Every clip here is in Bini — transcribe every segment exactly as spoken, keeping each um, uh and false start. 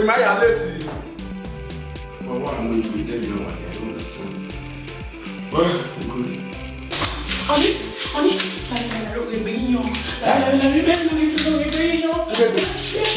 Ma ya late. But why am I going to get me one? I don't understand. Well, good. Honey, honey, honey, honey, honey, honey, honey, honey, honey, honey, honey, honey, honey, honey, honey,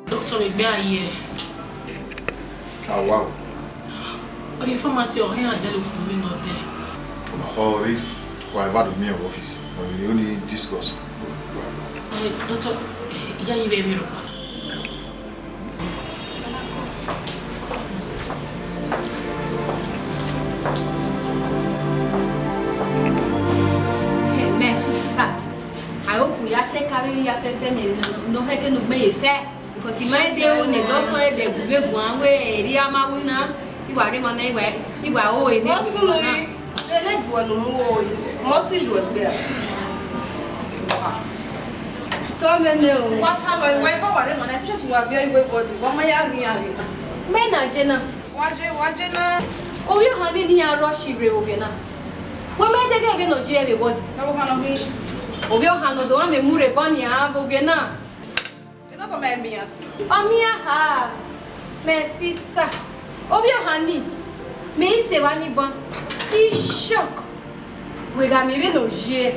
Doctor, egbe a ye. Awa o. Ọ rhie pharmacy, ọ hẹn a dẹlẹ okhuo vbe nọ dẹ. Ọ ma họ rre, wa eva do miẹn vbe office. Ọ rhie ni discuss. Eh, doctor, eh, I ya ye vbe emwi rhọkpa. Hey, my sister, I hope you ya check avbe emwi ya fẹfẹ ne no hẹkẹ ne ugbe ye fẹ. Because I ma de ru ne doctor ẹdẹ gu vbe guan wẹ erriọ a ma winna, I wa rre emwa na, I wa, I wa ru ẹre ne What's ugbe wrong? Na. Ẹlẹgbẹ ne u mu ro, mọ si ju ẹgbẹ a. Tọ mwẹ nẹ o. Wa ta lọ, wa ifa wa rre emwa na, just wa viọ iwe body, wa ma ya rhian rre. Mẹ na je na. Wa je, wa je na. Ovbi ọhan ni ne iran rush rre vbe ovbiẹ na. Wa ma deghẹ vbene ọ je vbe body. Na wo hana hin. Ovbi ọhan ne ọ do wa mwẹ mu rre body a vbe ovbiẹ na. Doctor, ma miẹn iran si. Ọ miẹn ha, my sister. Ovbi ọhan ni, mẹ i sẹ evba ni ban. I shock. Wẹ gha miẹn vbene ọ ye,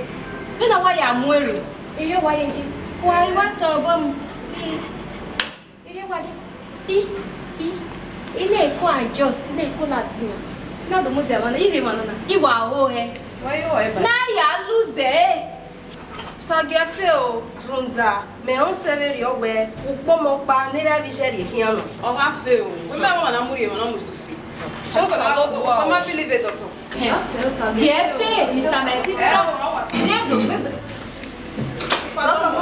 vbene ọ wa ya mu ẹre. Erriọ wa ye ye, wa i wa ta obọ mu. Erriọ wa de. I, i, I na ẹko adjust, I na ẹko ladian. I na do mudia emwa na, I rre emwa na na, I wa ho hẹ. Wa yo ẹba. Na ya lose ẹre. Sagiẹ fe o, rhunmwuda mẹ rẹn sẹ vberriọ wẹẹ ukpọmọ ọkpa ne erha vbe iye rhie khian nọ. Ọ gha fe o, wẹ ma wa na mu rhie emwa na mu isu fi. Just allow the world. Ọ ma believe doctor. Just tell Sagiẹ. Biẹ fe, Mister, my sister. Doctor, doctor. Ẹ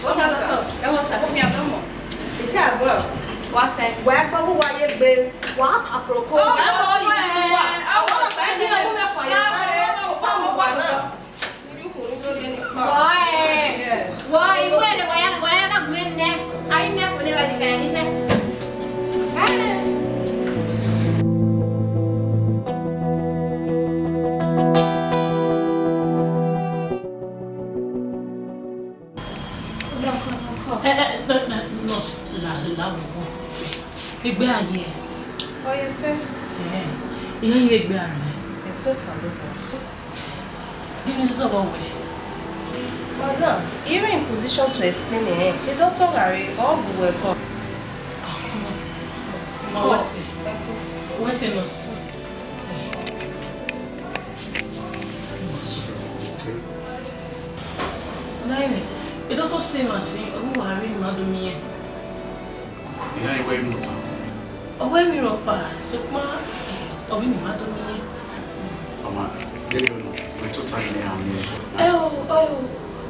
wọ sa. Ẹ wọ sa. Ẹ wọ sa. Ẹ wọ sa. Ẹ wọ sa. Ẹ wọ sa. Ẹ wọ sa. Wa ta. Wa kpọ wa ye gbe. Wa ta proko. Wa kpọ wa ye gbe. Wa. Wa ta ni ọmọ mẹ kọ ya. Wa ta ni ọmọ mẹ kọ ya. Wọ ẹ, wọ iwẹ rẹ wa ya, wa ya na gu nẹ, a i nẹ fo ne wa di ka ni nẹ. Ẹ, ẹ, nurse, la, la, wo. Egbe a ye. Ọ ye sẹ. Ẹ, iran ye egbe a rẹ. Ẹtin Osanobua. Giving the doctor what way? Madam, you're in position to explain it. The doctor gari, all good welcome. Ma wẹ sẹ. Wẹ sẹ, nurse. Nine, the doctor say, ma si, ọ wa rre ne ima do miẹn. Iran i wẹ emwi rhọkpa. Ọ wẹ emwi rhọkpa, sokpan, ọ wẹ ne ima do miẹn. Ọ ma, deghẹ ọ nọ, wẹ tota ne a miẹn. Ẹ o, ẹ o,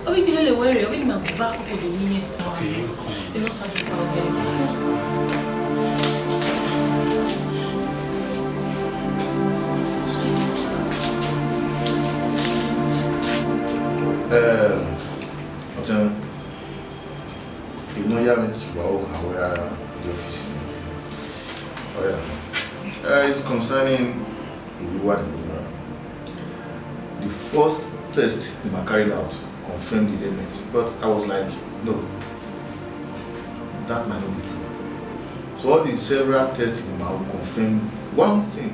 ọ wẹ ne I lele wẹ rre, ọ wẹ ne ima gu eva koko do miẹn. Okay, you come. You know something about that. Um, ọtẹn, I nọ ya mwẹ tuba ọghe avbe ọghe the office ni. Concerning Iwuwa ni Gomara, the first test ni ma carried out confirmed the ailment, but I was like, no, that might not be true. So all the several tests ni ma confirm one thing,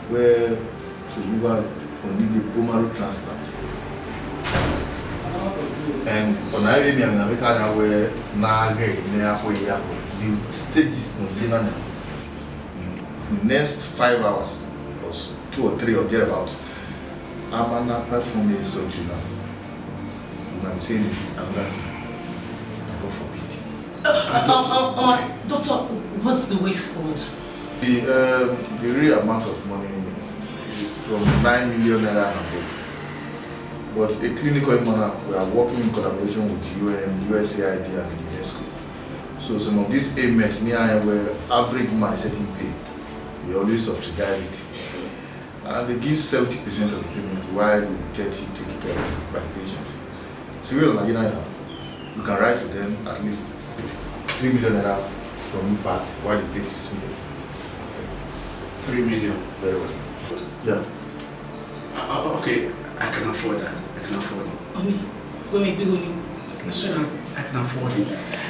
where Iwuwa need a bone marrow transplant. And ọna vbe miẹn na vbe ka na wẹ na ghẹ ne a kue ya, the stages nọ ye na na. Next five hours or s-, two or three or thereabout, a ma na perform a surgery now. We might be saying another thing. God forbid. Uh, uh, uh, uh, uh, doctor, what's the way forward? The, um, the real amount of money is from nine million naira and above. But a clinical manner, we are working in collaboration with U N, U S A I D and UNESCO. So some of these ailments near where average man is setting pay, we always subsidize it. And they give seventy percent of the payment, while the thirty taken care of by the patient. So we are like, you know, you can write to them at least three million naira from you part, while they pay the six million. Three million. Very well. Yeah. Uh, uh, okay, I can afford that. I can afford it. Omi, go me big money. So that I can afford it.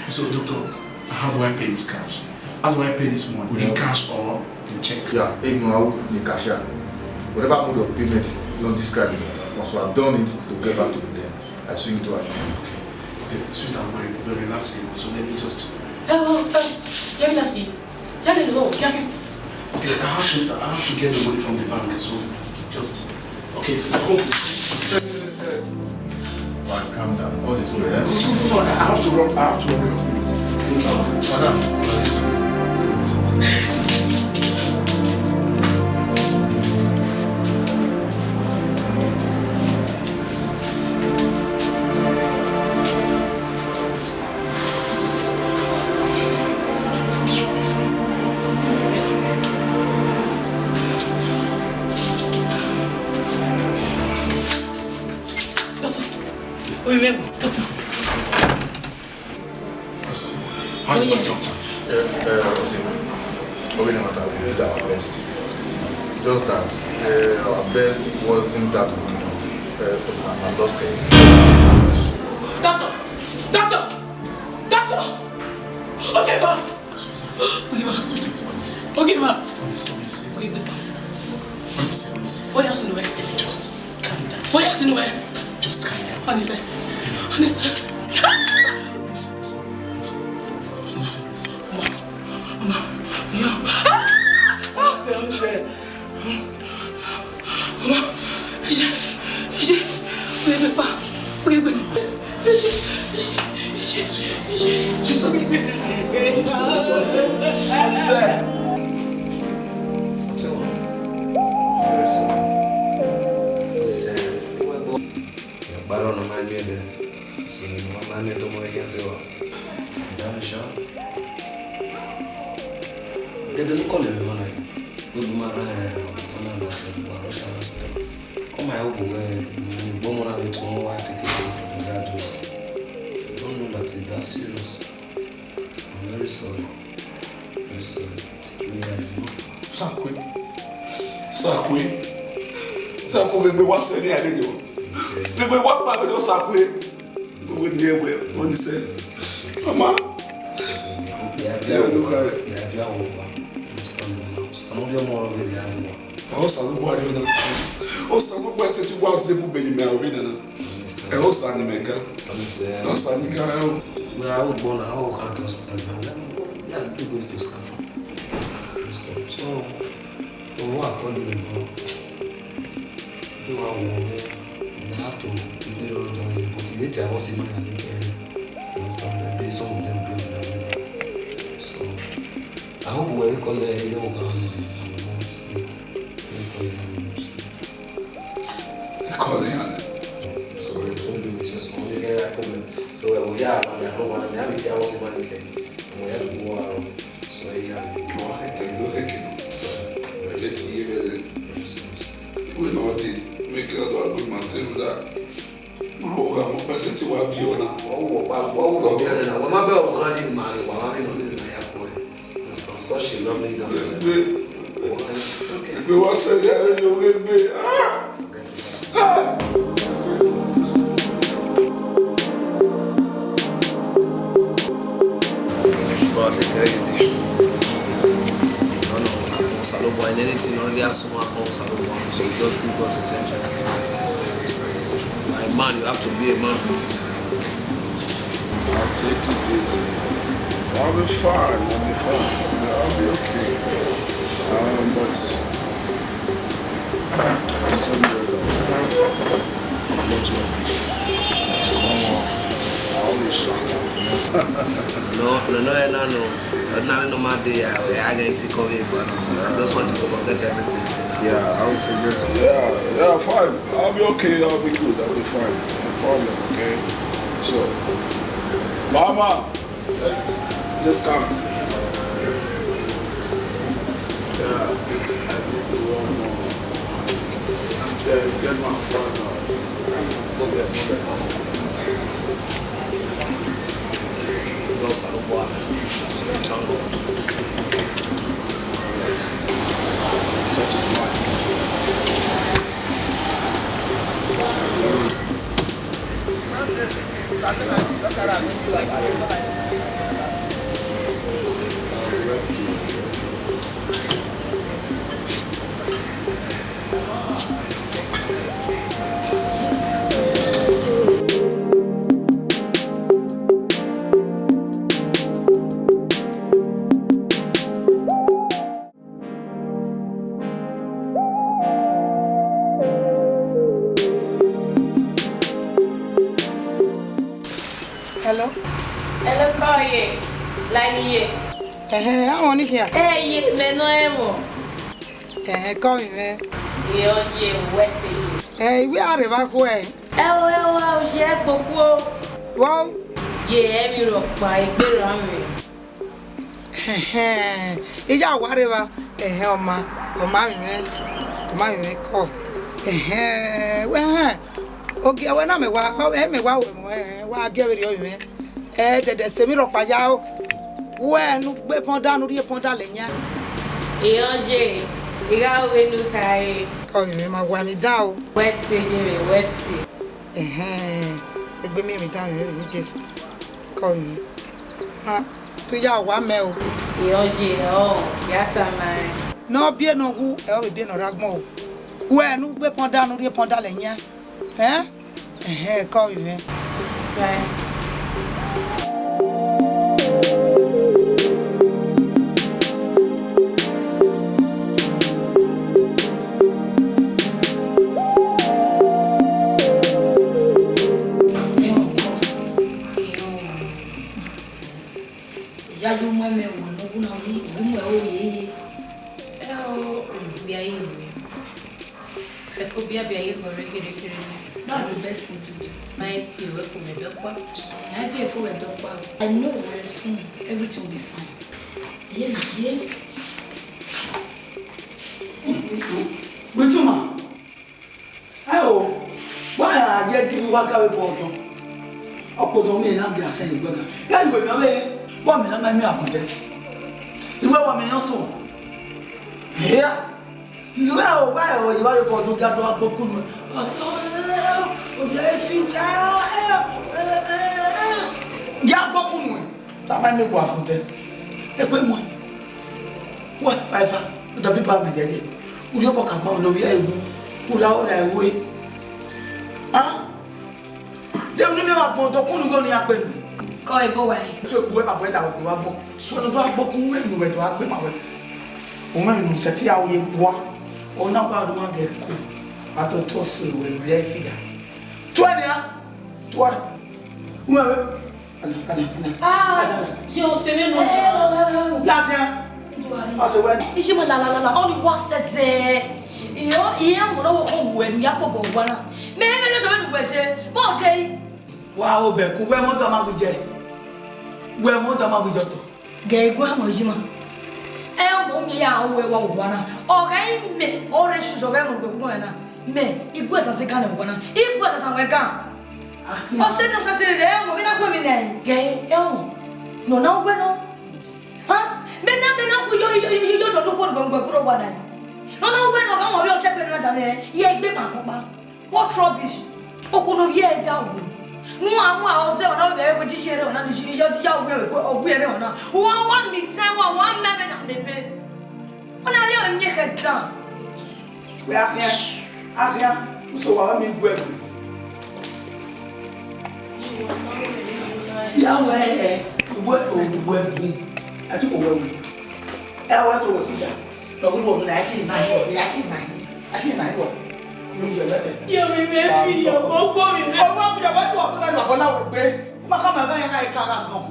So, doctor, how do I pay this cash? How do I pay this money? Will it cash or in check? Yeah, ignore how the cashier. Whatever mode of payment, not describe it. Once you have done it, to get back to me then. I swing it over to you. Okay, okay, sweet and fine, very relaxing. So let me just. Ẹ wo, ẹ, yẹ mi lasi, yẹ lè lọ, yẹ mi. Okay, I have to, I have to get the money from the bank, so just, okay, go. Man, calm down. All is well, eh? No, no, no, I have to run, I have to run, please. Madam. Doctor, remember, doctor. Yes. How is my daughter? Uh, uh, see, we no matter, we did our best. Just that, uh, our best wasn't that good enough. Uh, but my, my lost, uh, Doctor! Doctor! Doctor! Okay, ma. Okay, ma. Okay, ma. Okay, ma. Just calm down. Just calm down. Honestly. Honestly. Listen, listen, listen. Listen, listen. Mama. Mama. Yo. Listen, listen. Mama. Eje. Eje. Oye, pa. Oye, pa. Gẹdẹ ne u kọlọ mwẹ na, wẹ gu ma rhan ọna nọ te wa rọ sha na. Ọ ma hope wẹ, mm, egbe ọmọ na vbe tuẹn wa take care of that. You don't know that it's that serious. I'm very sorry. Very sorry. Take it easy. Sakwe. Sakwe. Sakwe, vbe egbe wa sẹ ne a dede o. Vbe egbe wa kpa vbe Sakwe. Vbe ne wẹ, Onisẹ. Mama. Yeah, yeah, yeah. Osanobua rrie ọna. Osanobua sẹtin wa zẹ bu bẹghe mẹ aro vbe nana. Ẹ Osa ne imẹ ga. Osa ne I ga o. Wẹ a ru ugbo na, ọ kha ke hospital na. Ya do go to staff. So, o wa call me, bro. They were warm, eh? They have to quickly rush down here, but later I was in my, you understand? Maybe some of them be on their way. So, I hope we will call, eh, you know, we can, eh, have a moment, eh, we call you, you know, so. They call you, eh? So, we will soon be with you, so we get that problem. So, eh, we are, I hope, I mean, I will tell us about it, eh? We have to go around. So, yeah. Ọ hẹkẹ, do hẹkẹ. So, let's see you later. We know the make a lot of good man say that. Ma wo ga mo pẹ sẹtin wa bi ọna. Wọ́n wọ̀ pa, wọ́n wọ̀ bí ẹni náà. Wọ́n má bẹ́ẹ̀ wọ́n kán ní ìmọ̀ rẹ̀, wọ́n má bí nọ nínú ìmọ̀ ya kú rẹ̀. Understand? Such a lovely daughter. It's okay. Egbe wa sẹ ya yo egbe. Ah! Forget about it. Ah! Bro, take it easy. No, no, no, Osalobua, in anything, no, they are so much Osalobua. So you just give God the thanks. My man, you have to be a man. I'll take it easy. I'll be fine. I'll be fine. Yeah, I'll be okay. Um, but it's still not well. So, I'll be shocked. No, no, no, no, no. Ordinary normal day, I, I get to come here, but I just want to forget everything. So. Yeah, I will forget. Yeah, yeah, fine. I'll be okay. I'll be good. I'll be fine. No problem. Okay. So, Mama, let's let's come. Yeah, this I need to run more. Yeah, get my phone now. Lord Salobua, thank God. Such is life. Hello? Hello, Koye. Line ye. Ẹhẹn, a wọn ni khian? Ẹ ye, mẹ nọ ẹmwẹ. Ẹhẹn, kọ vbe mwẹ. Ye ọ ye, wẹ sẹ ye. Ẹ, I wẹ a rre evba khuẹ. Ẹ o, ẹ o, a o ye ẹgbe okhuo. Vbọ? Ye, ẹ vbe rhọkpa, egbe ra mwẹ. Ẹhẹn, I ya wa rre evba, ẹhẹn, ọ ma, ọ ma vbe mwẹ, ọ ma vbe mwẹ kọ. Ẹhẹn, wẹ hẹn, ogie wẹ na mẹ wa, ọ, ẹ mẹ wa wẹ mu, ẹhẹn, wa gie vberriọ vbe mwẹ. Ẹ dẹdẹ sẹ emwi rhọkpa ya o. Wẹ ne u gbe pọnda, ne u rhie pọnda lẹ yan. Irẹn ye, I gha ru vbene u khare. Kọ vbe mwẹ, ma wa emwi dan o. Wẹ sẹ ye mwẹ, wẹ sẹ. Ẹhẹn, egbe miẹn emwi dan mwẹ vbe Jesu. Kọ vbe mwẹ. Ha, te u ya wa mẹ o. Irẹn ye, ọ, ya tama ẹn. Ne ọ biẹ ne ọ wu, ẹ ọ vbe biẹ ne ọ rre agbọn o. Wẹ ne u gbe pọnda, ne u rhie pọnda lẹ yan. Ẹn? Ẹhẹn, kọ vbe mwẹ. Bye. Iya yo mu ẹmwẹ wẹ ne ọ wu na, u mu ẹre ye ye. Ẹ o, bia ye wẹ. Fẹko bia bia ye wẹ re kere kere nẹ. That's the best thing to do. Ma ẹ tie wẹ fo mẹ dọkpa. Eh, I V F wẹ dọkpa. I know very soon everything will be fine. Ye, ye. Bituma. Ẹ o, wa ya ye giri wa ga vbe bọ ọdọn. Ọkpọdọ miẹn na gie asẹ ye gbe ga. Ya yi wẹ miẹn ọvbehe, wa miẹn na ma miẹn agbọn dẹ. Iwẹ wa miẹn yan sọ. Hia. Lu ẹ o, wa ẹ o, ye wa vbe bọ ọdọn, gie a do gha gbe okun nuẹn. Ọsọ, ẹ, ovbi ẹre fi ja, ẹ, ẹ, ẹ, ẹ. Gie a gbe okun nuẹn. Tama mẹ wa fo tẹ. Egbe muẹn. Wẹ, Paifa, ọdọ biba mẹ yẹyẹ. Urhiọkpọ ka gban ne ovbi ẹre wu. Ura ora ẹwe. Ah? De unu miẹn vbe agbọn ọdọkun ne ugho ne iran gbe nu? Kọ ebo wa ẹre. Te egbe uwẹ vbe abọ ẹre la wẹ gbe vbe abọ. Sunu do gbe okun mwẹ nu wẹ do gbe ma wẹ. Umẹ nu sẹtin a ye bua. Ọna wa ru ma gẹ ko. A do to se wẹ nu ye fi ya. Tuẹ nia. Tuẹ. Umẹ wẹ. Ada, ada, ada. Ah, ada. Ye o se vbe nọ. Ladian. Ọ se wẹ. Iye ma la la la la, ọ ni wa sẹsẹ. Iyo, iye mo no wo ko wẹ nu ya kpo bọ wa na. Mẹ mẹ yo do nu wẹ je. Mo de. Wa o bẹ ku wẹ mo da ma gbije. Wẹ mo da ma gbije to. Gẹ igua mọ ijima. Ẹ ọ mọ mi ya wẹ wa wa na. Ọ gẹ ime, ọ rẹ su zọ gẹ mo gbe gbọ na. Mẹ, igua sase gan ne wa na. Igua sasa wẹ gan. Ọ sẹ ne ọ sase rẹ, ẹ ọ mọ mi na gbọ mi nẹ. Gẹ ẹ ọ. Nọ na wẹ nọ. Ha? Mẹ na, mẹ na ku yo, yo, yo, yo, yo, do nukhun gbọngbọn bro wa na. Nọ na wẹ ne ọ gha mwẹ ọtẹn gbe na da mẹ, ye egbe ma kọkpa. What rubbish? Okhuo ne ovbi ẹre da uwẹ. Ne uwa, uwa ọzẹ ọna vbe ẹre wẹ ji ye ẹre ọna, ni ya, ya uwẹ ẹre, uwẹ ẹre ọna. Uwa, uwa mi tẹ, uwa, uwa mẹ vbe na mẹ ebe. Ọna rhie ọmwa miẹn khẹ dan. Wẹ a khian, a khian, uso wa vbe miẹn iguẹ ẹvbo. Ya wẹ ẹ, uwẹ, uwẹ ẹvbo. A ti ko wẹ ẹvbo. Ẹ wẹ to wẹ fi da. Nọ ghi wọ na, a ti na yi wọ, a ti na yi, a ti na yi wọ. Yo, ye wẹ ẹ. Yo, mi mẹ fi yo, gbogbo mi mẹ. Ọwọ fi yo, wẹ to ọtọ na ni wa bọ la wẹ gbe. Ma ka ma ga ya na ka na sọn.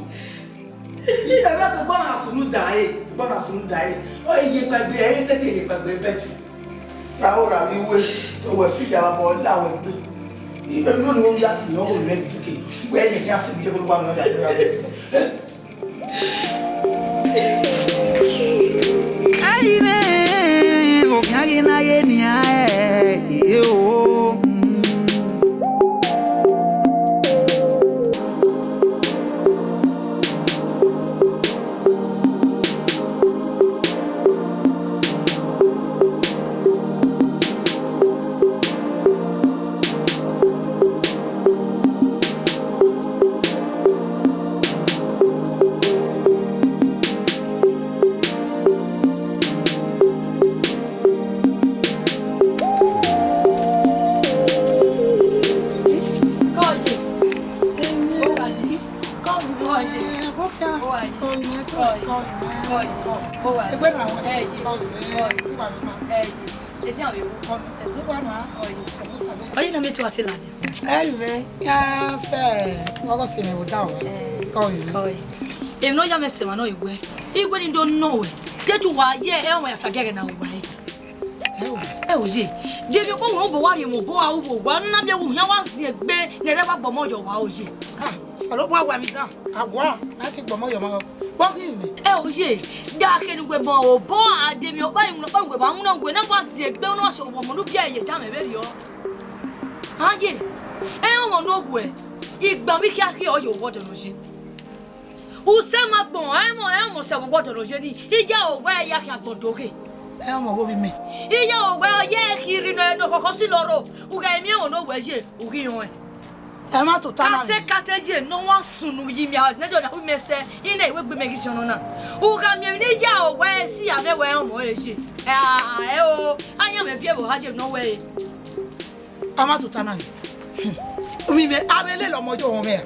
Ibe vbe ẹse gbọna sunu da ẹre, gbọna sunu da ẹre. Ọ ye kpaegbe, ẹ i sẹtin ye kpaegbe bẹt. Ra ho ra vbe iwe, te wẹ fi ya vbe abọ la wẹ gbe. Ibe unu ni ya si, ọ ho rẹ ni kike. Wẹ ye ya si, ni je ko wa nọ da ko ya. Ai, vbe okhian ghi na ye nian, ẹ, ẹ, o. Ọyena mẹ tu ate ladian. Ẹ, vbe ya sẹ ọgọ sẹ mẹ vbe odaro. Eh. Kọ vbe. Kọ vbe. Emwi ne ọ ya mwẹ sẹ emwa nọ, iwẹ, iwẹ ni do nọ wẹ. Deghẹ wa ye, ẹ, ọmwa ya fa giẹghẹ na uwa ẹre. Ẹ o. Ẹ o ye. Deghẹ ọmwa obọ wa rhie mu obọ, a u vbe owa na, miẹn vbe u khian wa ziengbe ne ẹrẹ wa gbọmọ yọ wa, o ye. Ah, Osanobua wa mi dan. A wa, na ti gbọmọ yọ ma. Vbọ ghi mẹ? Ẹ o ye, da kherhe uwẹ bọ obọ a de emwi ọkpa, emwi ọkpa uwẹ vbe a winna uwẹ na wa ziengbe, ọ na wa sẹ ọmọ ne u biẹ ye da mwẹ vberriọ. A ye, ẹ, ọmọ ne ọ wuẹ, igba mwẹ khian khian ọ ye owọdọ nọ ye. Usẹ ma gbọn, ẹ mọ, ẹ mọ sẹ vbe owọdọ nọ ye ni, iye aro wẹ ya khian gbọn do ghe. Ẹ mọ ghe ovbi mẹ. Iye aro wẹ ọ ye khin rri nọ, nọ khọkhọ si lọ ro, u ghẹ miẹn ẹmwẹ ne ọ wẹ ye, u ghi rọẹn. Ẹ ma tota na. Kate, kate ye, ne ọ wa sunu yi mẹ, ne do na hu mẹ sẹ, i na i wẹ gbe mẹ ghi siọn nọ na. U gha miẹn emwi ne iye aro wẹ si ya vbe wẹ ọmọ ẹre ye. Ẹ, a, ẹ o, ayan mwẹ viẹ vbe oha ye ne ọ wẹ ẹre. A ma tota na ghe. Ovbi mẹ, a vbe lele ọmọ ye ọmọ mwẹ ra?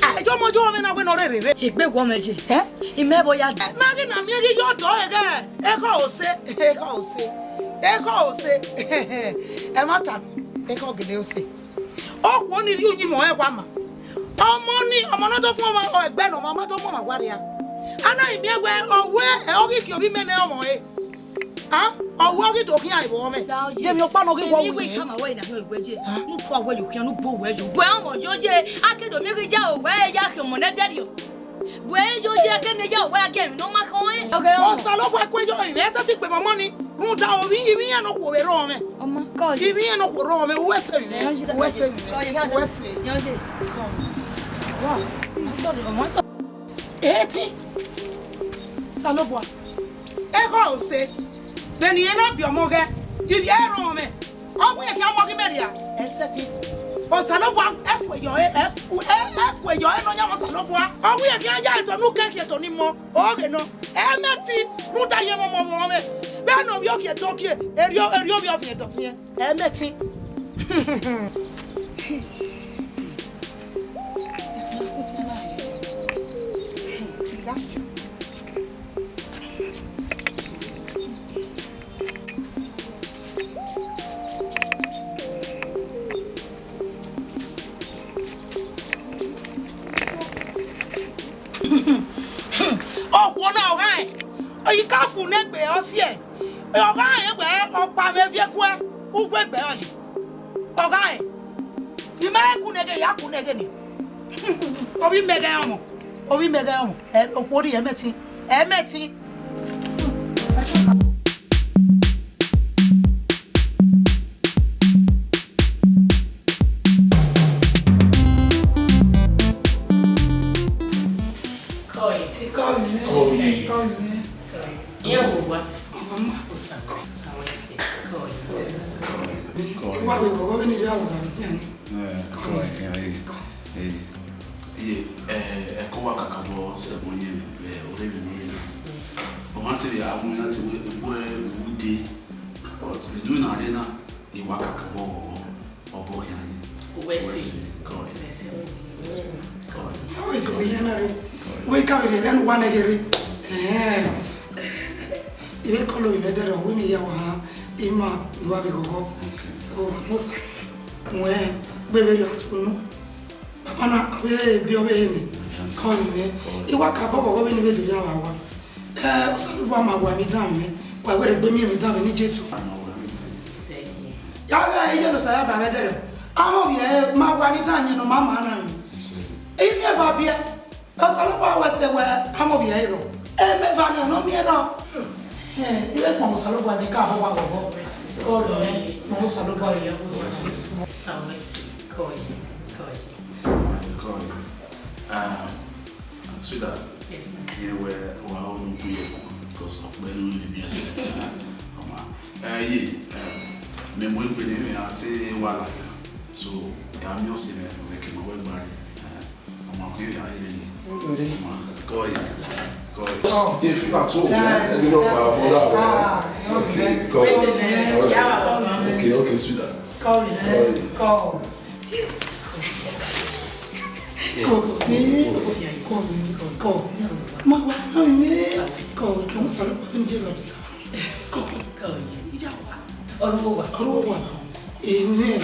A, ye ọmọ ye ọmọ mwẹ na wẹ ne ọ rherhe rre. Egbe wọ mwẹ ye. Ẹ? I mẹ vbe ọ ya da. Ẹ, na ghi na miẹn ghi ye ọdọ ẹghẹ. Ekhọe ose, ekhọe ose, ekhọe ose. Ẹ ma ta nọ, ekhọe gele ose. Okhuo ni rhie uyinmwẹ ọnrẹn wa ma. Ọmọ ni, ọmọ ne ọ do fun ọmwa, ọ, ẹgbẹ ne ọmwa ma do mu ọmwa wa rria. A na i miẹn wẹ, ọ wẹ, ẹ, ọ ghi khian ovbi mẹ ne ọmọ ẹre. A, ọ wẹ ọ ghi do khian vbe ọmọ mwẹ. Da ọ ye. Ye emwi ọkpa ne ọ ghi wọ. Emwi wẹ wẹ. Ikama wẹ na hiọn egbe ye. A? Ne u tua wẹ yo khian, ne u gbe owẹ yo. Bu ẹ ọmọ yo ye, a ke do miẹn ghi ya owẹ ya khian ọmọ ne ẹdẹrriọ. Bu ẹ yo ye, a ke miẹn ya owẹ a gie emwi ne ọ ma khọn ẹn. Osanobua ku ẹyọ, ẹ i sẹtin gbe mwẹ ọmọ ni. Rhunmwuda ovbi, ivbi iran ne okhuo vbe rrọọ mwẹ. Ọmọ, kọ ye. Ivbi iran ne okhuo rrọọ mwẹ, uwẹ sẹ emwi mwẹ. Uwẹ sẹ emwi mwẹ. Kọ ye, kọ ye, uwẹ sẹ. Kọ ye. Wa, ọmọ tọ. Eti, Osanobua, ekhọe ose, vbene irẹn na biẹ ọmọ ghẹ, ivbi ẹre rrọọ mwẹ, ọ wẹ khian ọmọ ghi mẹ rria, ẹ sẹtin. Osanobua, ẹ ku ẹyọ, ẹ, ẹ, ẹ ku ẹyọ, ẹ Nọyaẹnmwa Osanobua, ọ wẹ khian ya eto ne u kẹ khian eto ni mọ, oghe nọ, ẹ mẹ ti, rhunmwuda ye mwẹ ọmọ vbe ọmọ mwẹ, vbene ovbi ogie to gie, erriọ, erriọ ovbi ọviẹn dọviẹn. Ẹ mẹ ti. Okhuo na ọ ghae, ọ i ka fu ne egbe ọ siẹ, ọ ghae wẹ ọkpa mwẹ viẹ guẹ, uwu egbe ọ yi. Ọ ghae, I ma ku nẹghe, ya ku nẹghe ni. Ovbi mẹ ghẹ ọmọ, ovbi mẹ ghẹ ọmọ, ẹ, okhuo rri ẹmẹtin, ẹmẹtin. Kọe. Kọe. Kọe. Kọ, I wa vbe ghọghọ vbene I rhie aro gha vbe tian ni. Eh, kọ, eh, eh, eh. Ye, eh, ẹko wa kakabọ sẹ ẹbọ yẹn vbe orre vbe ne ọ rre na. Ọmwa te vbe a mu iran te wẹ, wẹ u dee. But vbe ne u na rre na, ne I wa kakabọ ghọghọ, ọbọ khian ye. Uwẹ si. Uwẹ si, kọ, eh. Uwẹ si. Uwẹ si, kọ, eh. Uwẹ si, vbe iran na rre. Kọ, eh. Wẹ ka vbe rhie ẹghẹ ne uwa nẹ ghe rre. Eh. I vbe kọlọ ovbi mwẹ dẹrriọ, wẹ ne I ya wa han ima ne uwa vbe ghọghọ. Okay. So, Musa, wẹ gbe vberriọ sunu. Baba na, ọ vbe biẹ ọvbehe nẹ, kọ ovbi mwẹ. I wa kakabọ ghọghọ vbene I vbe do ya vbe owa. Eh, Osanobua ma wa emwi dan mwẹ, wa wẹ rhe gbe miẹn emwi dan mwẹ ne Jesu. Ya ghẹ iye ne Osa ya ba mwẹ dẹrriọ. Amwẹ ovbi ẹre ma wa emwi dan yẹn ne ọ ma maa na mwẹ. Ifian eva biẹ. Osanobua wẹ sẹ wẹ amwẹ ovbi ẹre rrọọ. Emẹ eva ni ọ nọ miẹn rrọọ. Eh, I vbe kpọnmwẹ Osanobua ne I ka vbe owa vbọvbọ. Kọ ovbi mwẹ, kpọnmwẹ Osanobua. Sa wẹ si, kọ ye, kọ ye. Kọ ye. Ah, sweetheart. Yes, ma'am. Iye wẹ wa unu bu ye, because ọkpẹ ne u lele miẹn sẹ. Ọma. Eh, ye, eh, mẹ mu egbe ne mẹ a te wa ladian. So, ya miẹn ọse mwẹ, mẹ ke ma wẹ gba ye. Eh, ọma, okay, ya ye ye. Ready? Ọma, kọ ye, kọ ye. Oh, the figure too. Yeah. Ẹgbẹ́ náà pa bọ́lá wọn. Ah, okay, okay, kọ. Wait a minute. All right. Yeah. Okay, okay, sweetheart. Kọ ye, kọ. Kọ, kọ, kọ, kọ. Ma wa, kọ ye, kọ, kọ, Osanobua, kọ ye. Kọ ye. Ọrọre wa. Ọrọre wa. Èmi,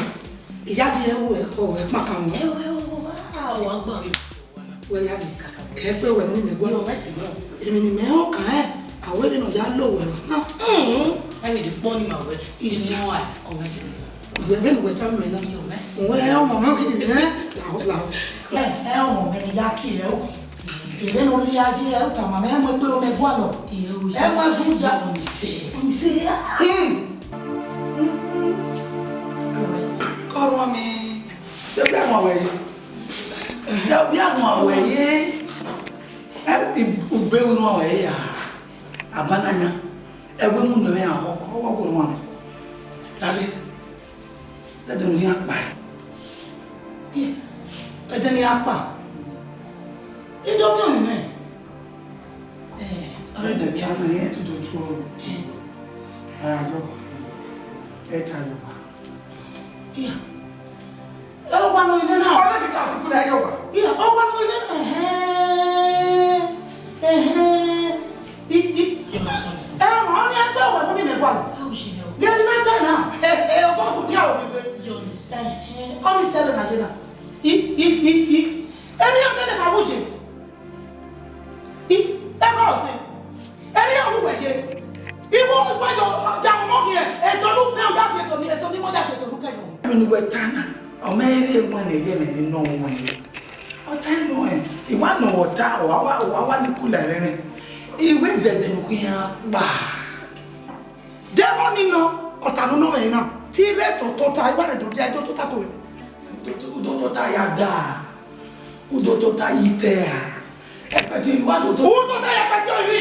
ìyá di ẹ wẹ, ọ, ẹ kpaka wọn. Ẹ wẹ, ọ, a, wa gbọ. Wẹ ya ye. Ẹ kpe wẹ mu mẹ gualọ. Yọ, wẹ si gbọ. Èmi ne mẹ họn kan ẹ, a wẹ vbene ọ ya lo wẹ na. Mm, ẹmwẹ de kpọ ni ma wẹ. Iya. Ọ wẹ si. Wẹ vbene wẹ tama mẹ na. Yọ, wẹ si. Wẹ ọmọ mẹ ghi mẹ, lahọ, lahọ. Ẹ, ẹ ọmọ mẹ ni ya kie ẹ o. Ere ne ọ rhie aye ẹ, u tama mẹ, ẹ mu egbe mẹ gualọ. Ẹ mu egbe uja. Ọnise. Ọnise. Hmm. Kọ rhuan mẹ. Ẹ bia rhuan wẹ ye. Ẹ bia rhuan wẹ ye. Ẹ, ugbe vbe rhuan wẹ ye a. Abananya. Ẹ wẹ mu nọ mwẹ a, ọ, ọ, ọ, ọ, rhuan. Lare. Ẹdẹ ne iran kpa. Ẹdẹ ne iran kpa. I do miẹn ọnii nẹ. Eh, ẹdẹ ta na, irẹn tu do tuẹ ọnrẹn. Eh. A yọ, ẹ ta yọ. Iya. Ẹ, ọ wa nọ mwẹ na. Ọ na ghi ta sukuru, ẹ yọ wa. Iya, ọ wa nọ mwẹ na. Ẹhẹn. Ẹhẹn. I, i. Ẹ, ọ ni ẹgbẹ wẹ mu ni mẹ gua. Gẹdẹ na ta na. Ẹ, ẹ, ọ ba ku dia o mi gbe. Ẹhẹn. Ọ ni sẹ vbe na je na. I, i, i, i. Ẹ ni ọ gẹdẹ ma wu je. I, ẹ ba ọ sẹ. Ẹ ni ọ wu wẹ je. I wu wẹ je, ja mọ khian. Etọ nu kẹ, ọ ya fi etọ ni, etọ ni mọ ya fi etọ nu kẹ yọ. Ẹmwẹ ne uwẹ ta na, ọ ma rhie ẹmwẹ ne ẹyẹmwẹ ne nọ wọn ye. Ọ ta nọ ẹ, I wa nọ vbe ọta, ọ wa, ọ wa, ọ wa ni kula ẹmwẹ mwẹ. I wẹ dẹdẹ ne u khian kpa. Deghẹ ọnii nọ, ọta ne u nọ mwẹ na, te I rre do tota, I wa rre do dia, I do tota ko mwẹ. U do tota ya da, u do tota yi te a. Ẹkpẹti wa do tota. U tota ya ẹkpẹti ọyunmwi.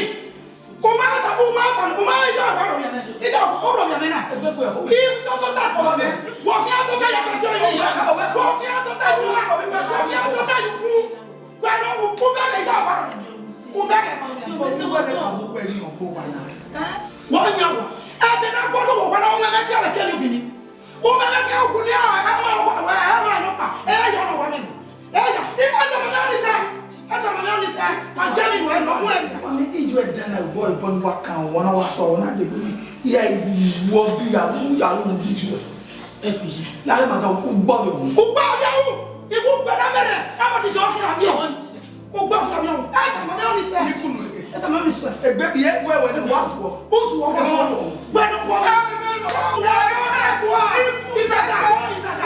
U ma ta, u ma ta, u ma ya wa rọ mwẹ, I da o rọ mwẹ na. Egbe ku ẹ ho. I do tota fo mwẹ. Wọ khian tota ya ẹkpẹti ọyunmwi. Wọ khian tota yi wa. Wọ khian tota yi fu. Wẹ nọ, u, u bẹghe ya wa rọ mwẹ. U bẹghe. Wẹ nọ, wẹ nọ, wẹ nọ, wẹ nọ. Wọ yan wa. Ẹ te na gbọdọ wọ, wẹ nọ, wẹ nọ, wẹ nọ, wẹ nọ. U ma vbe khian uwu ni, ẹ, ẹ, ẹ, ẹ, ẹ, ẹ, nọkpa. Ẹ, ẹ, ya nọ wa mẹ. Ẹ, ya. Ẹ, ẹ, tama mẹ ọnii sẹ. Ẹ, tama mẹ ọnii sẹ. A jẹ mi nuẹ nọ, nuẹ. Mami, ijo ẹdẹ na, boy, boy, wa kan, wa na wa sọ, wa na de mi. Iya, wọ bi ya, mu ya lo mu bi ju. Ẹ kuje. Na le ma ka u gbọ mi o. U gbọ mi o. Iwu gbẹ na mẹrẹ. A ma ti jọ khian mi o. Ugbo khian mẹ o. Ẹ tama mẹ ọnii sẹ. Ni kunu egbe. Ẹ tama mẹ sẹ. Egbe, iye wẹ wẹ ni wa suọ. U suọ wẹ suọ. Wẹ ni wọ. Ẹ, wẹ ni wọ. Wẹ ni wọ. Isasa. Isasa.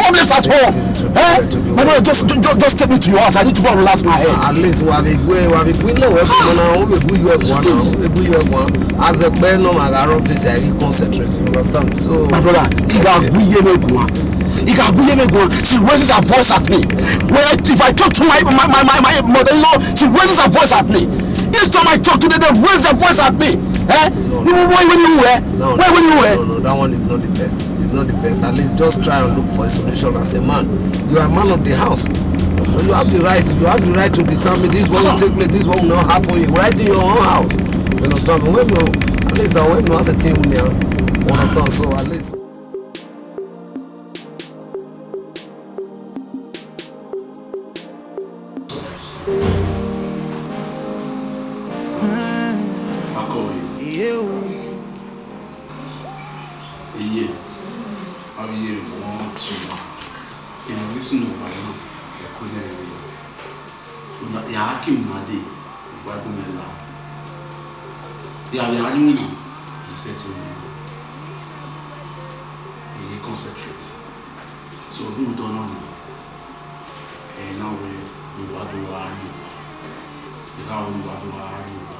problems at home. Eh? My brother, just, just, just take me to your house. I need to go and relax my head. At least, wa vbe gu, wa vbe gu, no, we go na, we go you one now, we go you one. As a bear, no, my office, I concentrate. You understand? So, my brother, he got guiye me guan. He got guiye me guan. She raises her voice at me. When I, if I talk to my, my, my, my, my mother-in-law, she raises her voice at me. Each time I talk to them, they raise their voice at me. Eh? No, no. Why will you, eh? No, why will you, eh? No, no, that one is not the best. It's not the best. At least just try and look for a solution as a man. You are a man of the house. You have the right. You have the right to determine this one will take place, this one will not happen. You right in your own house. You understand? But when you, at least that when you as a team, you understand. So at least. Akọrin. Iye, avbe iye vbe wọn tuma, emwi ne ọ sunu vbe aro na, ẹko dẹrẹ vbe yọ. Ya gha ke emwi na dee, uwa gu mwẹ la. Ya vbe gha ye iwinna, I set iwinna. I ghi concentrate. So, rhunmwuda ọnọna, ẹ i na wẹẹ ne uwa do gha rrie owa. I gha ru ne uwa do gha rrie owa.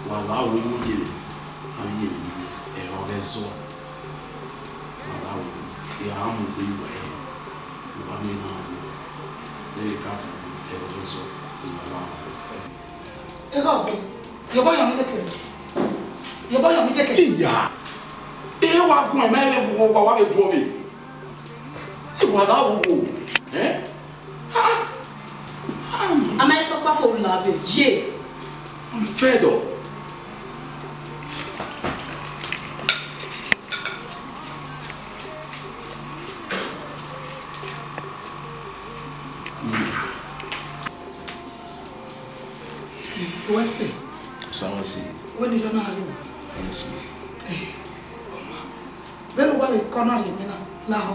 Wa vbe aro vbe oye mwẹ, avbe iye mwẹ, ẹre ọ ghẹ zọ. Wa vbe aro, I gha mu egbe ye uwa ẹre, ne uwa miẹn na ru. Zẹ vbe ka ta, ẹre ọ ghẹ zọ, wa vbe aro. Ẹghẹ ọzọ, yobọ yan mi yeke. Yobọ yan mi yeke. Iya, e wa guan, ma vbe gu owa, wa vbe gu ọvbe. E wa gha ru wo, eh? Ah, ah. A ma tọ kpafo la vbe ye. I'm fed up. Wẹ sẹ. Sa wẹ sẹ. Wẹ ni yọ na rre. Yes, ma. Vbene uwa vbe kọ na rhie mẹ na lahọ,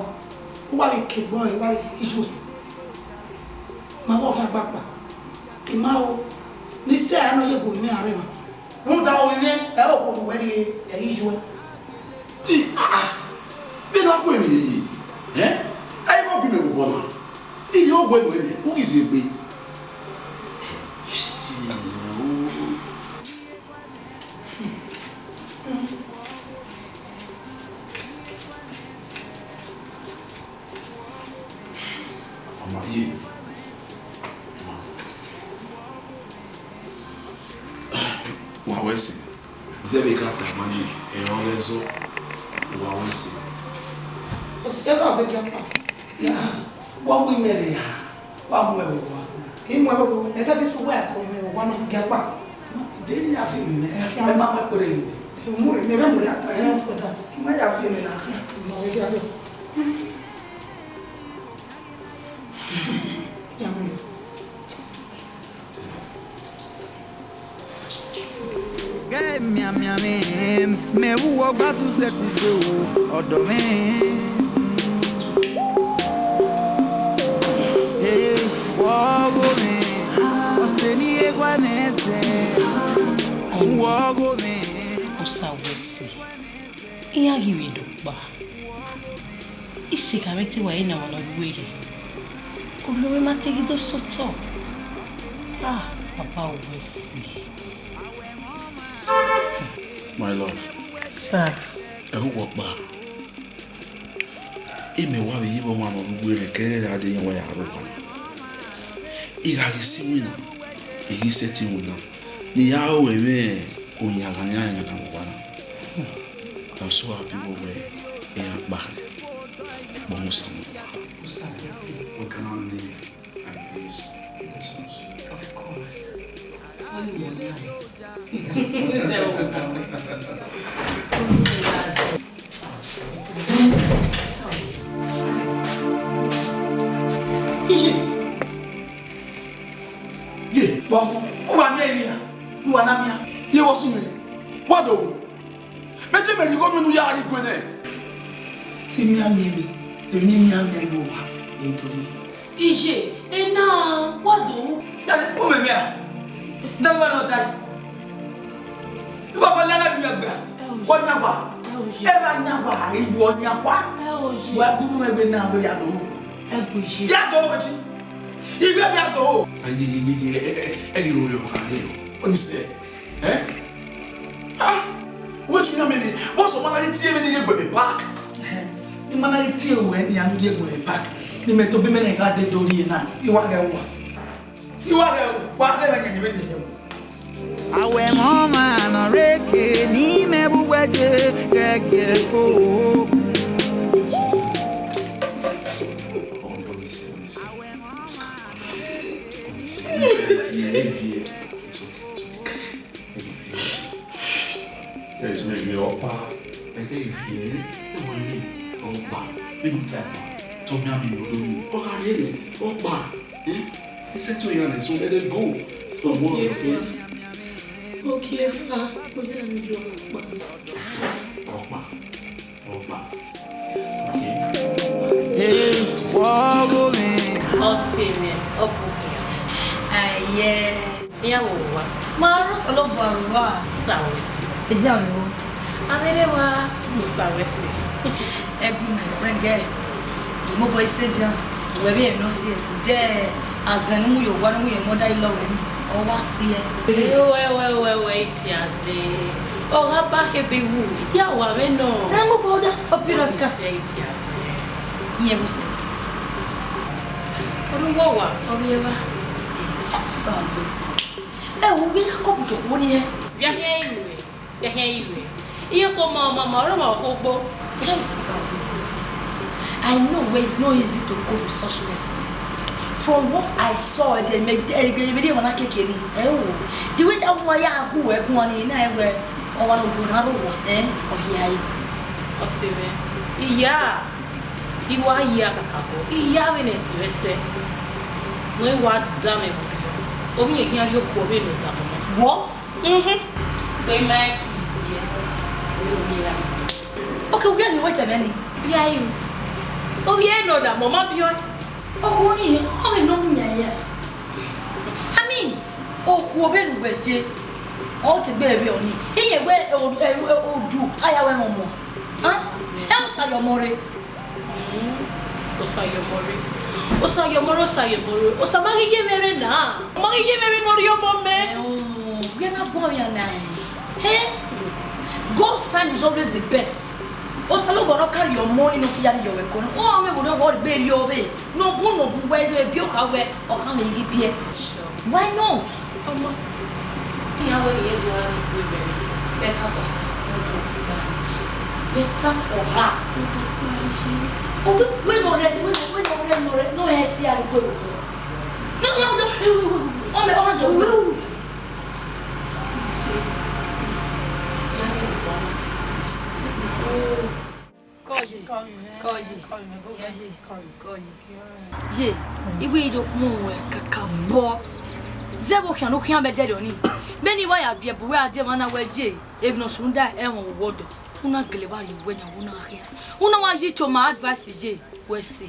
uwa vbe ke egbe ọre, uwa vbe ijuẹ. Ma vbe ọkhan gbakpa. I ma ho, ne I sẹ ẹre nọ ye gu mwẹ a rre emwa. Rhunmwuda ovbi mwẹ, ẹ i re okhuo ne uwẹ rhie, ẹ i ijuẹ. I, ah, ah, vbene a gu emwi ye, eh? A i vbe gu mẹ vbe obọ na. I ye owẹ nuẹn nẹ, u ghi zẹ egbe. Ọ ma ye. Wa wẹ sẹ, zẹ vbe ka ta ma ye, ẹre ọ ghẹ zọ, wa wẹ sẹ. Eka ọse giakpa, ya, wa mu imẹ rre ya, wa mu ẹvbo wa. I mu ẹvbo, ẹsẹ te sẹ uwa ẹko mu ẹvbo wa na giakpa. Deni ya fi mi nẹ, ẹ ma mu ẹkpẹrẹ mi. Mu rre, mẹ vbe mu rre akpa, ẹ, ọda. I ma ya fi mi na. Ma vbe ya rre. Gẹ mianmian mwẹ, mẹ vbe uwu ọgba susẹ kugbe o, ọdọ mwẹ. Ee, wọ ọgho mwẹ, ọse ne I ye gua mwẹ sẹ, wọ ọgho mwẹ. Osa wẹ sẹ, iran ghi vbe do kpa. Isi gha vbe te wa re ne ọmwa ne ọ rhie uwẹ rre. Olọmọ ma te ghi do sẹ otọ. Ah, Baba wẹ sẹ. My love. Sir. Ẹ hu wọ kpa. Imẹ wa vbe ye vbe ọmwa ne ọ rhie uwẹ rre, ke ẹghẹ a dee iran wa ya rre owa na. I gha ghi sẹ iwinna, I ghi sẹtin winna, ne I ya ru ẹmwẹ oyan gha ne iran yan gha vbe owa na. I'm so happy vbe wẹ iran kpa, ẹkpọ ne Osanobua. We cannot live and peace in this house. Of course. Why you want that? Iye. Ye, wa, u wa miẹn emwi ra? U wa na miẹn? Ye vbọ sunu? Wa do. Mẹ te mẹ rhie igho miẹn ne u ya gha rrie igue nẹ. Te I miẹn miẹn emwi, emwi ne I miẹn miẹn ye owa, ẹ i do rhie. Iye, ena, wa do. Yare, u mwẹ mwẹ ra? Dẹ wa nọ tae. Iwa ba la na bi mwẹ gbe. Wa nya wa. Ẹ ra nya wa, iwọ nya wa. Wa gu nu mwẹ gbe na, wẹ ya do. Ẹ gu iye. Ya do wẹ ti. Iwe ya do. Ayi, yi, yi, yi, ẹ, ẹ, ẹ, ẹ, ẹ, ẹ, ẹ, ẹ, ẹ, ẹ, ẹ, Ẹ? Ah, wẹ tu na mẹ ni, bọsọ ma na ghi tie mwẹ ne I rhie gue vbe park. Ẹhẹn. Ne I ma na ghi tie ruẹ ne I ya ne u rhie gue vbe park. Ne imẹ tobọ imẹ na gha dee do rrie na, I wa ghẹ uwa. I wa ghẹ uwa, wa ghẹ mwẹ yẹnyẹn vbene I yẹnyẹn. Awẹ mọ ma nọ rre ke ne imẹ vbe uwẹ je gẹgẹ fo. It's okay, it's okay. Ẹgbẹe ọkpa, ẹgbẹe ivie, ẹwẹ ni ọkpa, vbene u ta ẹre, te ọ miẹn amẹ ne ọ do ni, ọ gha rrie ẹre, ọkpa, eh? He said to Ian, so let them go. Don't worry, okay? Okay, fa, mo fẹ́ mi ju ọkpa. Yes, ọkpa, ọkpa. Okay. Hey, wọ ọgho mwẹ. Ọse mwẹ, ọ bu khian. Aye. Iran vbe owa. Ma rre Osanobua rre owa. Osa wẹ sẹ. Edian vbe owa. Avbe erha wa, Osa wẹ sẹ. Ẹ gu my friend girl. I mobọ i sẹ edian. Wẹ vbe ẹmwẹ nọ si ẹe. Dẹ azẹn ne u mu ye owa, ne u mu ye ọmọ da, I lọ wẹ ni. Ọ wa si ẹe. Wẹ, wẹ, wẹ, wẹ, wẹ, itiazẹn. Ọ gha ba khebe wu, ya wa vbe nọ. Ẹ mu fo da, ọ piro ska. Itiazẹn. Iye mu sẹ. Orhu uwa, ọ vbe evba. Ẹ mu sa gbe. Ẹ wo, vbe ya kọpu do khuo ni ẹ? Vbe a khian ru ẹre? Vbe a khian ru ẹre? Iye kho ma, ma, ma, ọre ma kho gbo. Ẹ mu sa gbe. I know where it's not easy to cope with such person. From what I saw, the me, the, the, the, the, the way that woman ya gu ẹguan ni na, ẹ wẹ, ọ wa no go na ro wa, eh, ọ hia yi. Ọse mwẹ, iya, I wa ya kakabọ, iya vbene ẹtin mwẹ sẹ, ne I wa da mwẹ vbe ovbi mwẹ, ovbi mwẹ khian rhie okhuo vbene ọ da mwa. What? Mhm. They might. Yeah. Okay, we are waiting any. Yeah, you. Oh, yeah, no, that mama be on. Oh, ni, oh, no, yeah, yeah. I mean, okhuo vbene uwẹ ye, ọ te gbe vbe ọni. Iye wẹ odu, eh, eh, odu, aya wẹ ọmọ. Huh? Ẹ Osa ye ọmọ rre. Mm, Osa ye ọmọ rre. Osa ye ọmọ rre, Osa ye ọmọ rre. Osa ma ghi ye mwẹ rre na. Ma ghi ye mwẹ rre ne ọ rhie ọmọ mẹ. Ẹ o, wẹ na bọ ya na ẹ. Eh? God's time is always the best. Osanobua ne ọ ka rhie ọmọ ni ne ọ fi ya ni ye ọvbokhan nọ. Ọ gha mwẹ vbe ne ọ gbe rhie ọvbe. Nọbu nọbu wẹ izo ebi okha wẹ, ọ kha mwẹ ghi biẹ. Sure. Why not? Ọmọ, iran wẹ ne irẹn do gha rhie ikpe very soon. Better for her. Better for her. Wẹ, wẹ nọ rẹ, wẹ nọ, wẹ nọ rẹ, nọ rẹ, nọ rẹ ti a rhie ikpe vbe. No, no, no. Ọmọ, ọmọ, no. Kọye, kọye, kọye, kọye, kọye. Ye, iwe i do kpọnmwẹ kakabọ. Zẹ vbe okhian ne u khian mẹ dẹrriọ ni. Mẹ ni wa ya viẹ bu wẹ a die emwa na wẹ ye, emwi ne ọ sunu da ẹmwẹ wọ dọ. U na gele wa rhie uwẹ yan, u na khian. U na wa yi to ma advice ye, wẹ sẹ.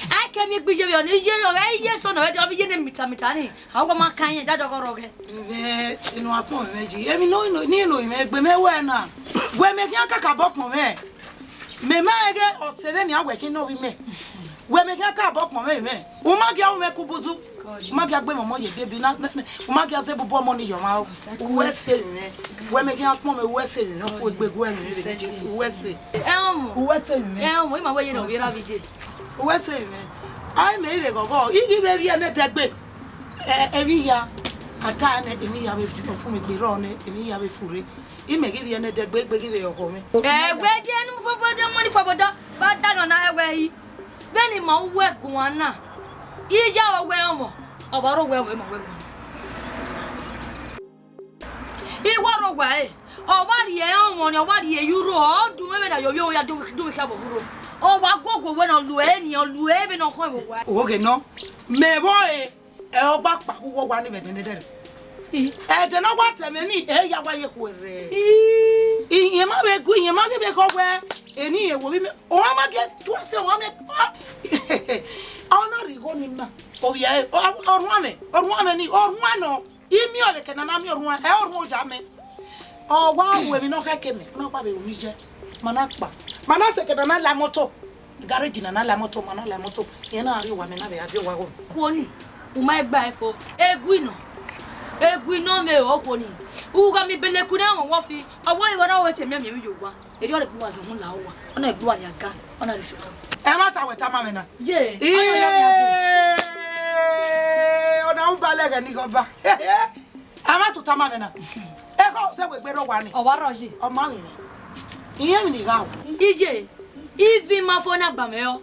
A i ke miẹn egbe iye vbe ọni, iye ọghe iye eso nọ, ẹdẹ ọ vbe iye ne mita mita ni. A wa ma kan yẹn, dadẹ ọgọ rrọọ ghẹ. Vbe inu a kpọnmwẹ mwẹ ji, emwi ne ọ, ne inu mwẹ gbe mẹ wẹ na. Wẹ mẹ khian kakabọ kpọnmwẹ. Mẹ ma rẹn ghe ọse vbenian wẹ khin ne ovbi mẹ. Wẹ mẹ khian kakabọ kpọnmwẹ mwẹ. U ma gia ru mwẹ kubuzu. U ma gia gbe mẹ ọmọ ye ebiebi na, na, na, u ma gia zẹ bubọ ọmọ ni ye ọmwa o. U wẹ sẹ mwẹ. Wẹ mẹ khian kpọnmwẹ, u wẹ sẹ mwẹ, ne ọ fu egbe gu mwẹ vbe Jesu, u wẹ sẹ. Ẹ ọmọ. U wẹ sẹ mwẹ. Ẹ ọmọ, ima wẹ ye ne ovbi erha vbe iye. U wẹ sẹ mwẹ. Ai mẹ i vbe ghọghọ, I ghi vbe vbiẹ nẹ dẹgbe. Ẹ, emwi hia, a ta nẹ, emwi hia vbe fu mwẹ egbe rrọọ nẹ, emwi hia vbe fu rre. Imẹ ghi vbiẹ nẹ dẹgbe, egbe ghi vbe ọkhọ mwẹ. Ẹ, wẹ die ne u fofo de ọmọ ni fọbodọ, ba da nọ na hẹ wẹ yi. Vbene ima uwẹ guan na, iye aro wẹ ọmọ, ọ wa ro wẹ ọmọ, ima wẹ guan. I wa rre owa ẹre, ọ wa rhie ọmọ ni, ọ wa rhie ye uro, ọ dunmwu vbene a ye ovbi owa ya dunmwu, dunmwu khian vbe uro. Ọ wa guọguọ wẹ ne ọ lu ẹre ni, ọ lu ẹre vbene ọ khọn vbe owa. Oghe nọ, mẹ vbe ọre, ẹ ọ gba kpa vbe uwu owa ni vbe ẹdẹ ne ẹdẹrẹ. I. Ẹdẹ ne ọ wa ta ẹmwẹ ni, ẹ ya wa ye khuẹrhẹ. I. Iyẹn ma vbe gu, iyẹn ma ghi vbe khọ wẹ, eni ẹ wo vbe mẹ, ọ ma gie tuẹ sẹ, ọ ma mẹ, ọ na rhie igho ni na. Ovbi ẹre, ọ, ọ, ọ ruan mwẹ, ọ ruan mwẹ ni, ọ ruan nọ. I miẹn ọvbokhan ne a na miẹn orhuan, ẹ orhuan oya mẹ. Ọ wa ru emwi ne ọ khẹke mẹ, ọ na gba vbe ru ni ye, ma na kpa. Ma na sẹ ke na na la moto. Garage na na la moto, ma na la moto. Irẹn na rrie owa mẹ na vbe a die owa gho. Kuo ni, u ma gba ẹre fo. Egui nọ. Egui nọ mẹ o kuo ni. U gha miẹn beleku ne ọmọ wọ fi. Ọ wa ru evba na wẹ te miẹn miẹn emwi ye owa. Erriọ ọre egbe uwa zẹ uhunmwu la uwa, ọ na egbe uwa rhie aga, ọ na rhie sotọ. Ẹmwata wẹ tama mwẹ na. Ye, ọna ya mẹ ọdẹ. Ọna ubalẹ ghẹ ni ghọba. Ẹmwata tama mwẹ na. Ekhọe sẹ wẹ egbe rre owa ni. Ọ wa rrọọ ye. Ọ ma mwẹ. Iyẹn emwi ni gha o. Iye, ivi ma fo na gba mwẹ ọ.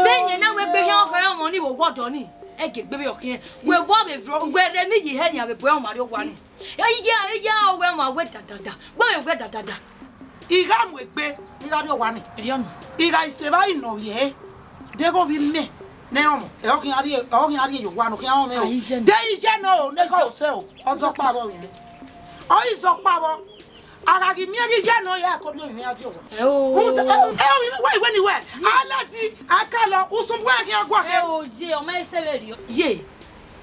Vbene na wẹ egbe khian ọkhọ ọmọ ni vbe owa ọdọ ni. Ẹgẹ egbe vbe ọ khian. Wẹ wa vbe vro, wẹ rre emwi ye hẹ ni a vbe bu ẹre ọmwa rrie owa ni. Iye, iye, ọ wẹ ọmwa wẹ dadada. Wẹ vbe wẹ dadada. I gha mu egbe, ne I gha rrie owa ni. Erriọ nọ. I gha sẹ evba ne ọ ye, deghẹ ovbi mẹ ne ọmọ, ẹ ọ khian rrie, ẹ ọ khian rrie ye owa ne ọ khian rọnmwẹ o. Ai, iye nọ. De iye nọ o, ne ekhọe sẹ o, ọ zẹ ọkpa vbọ vbe mẹ. Ọ i zẹ ọkpa vbọ, a gha ghi miẹn ghi iye nọ ya, ko rhie ovbi mẹ ya die owa. Ẹ o. Rhunmwuda, ẹ, ẹ, ovbi mẹ, wẹ, wẹ ni wẹ, a lati, a ka lọ, usun bu ẹre khian guan khin. Ẹ o, ye, ọ ma sẹ vberriọ. Ye.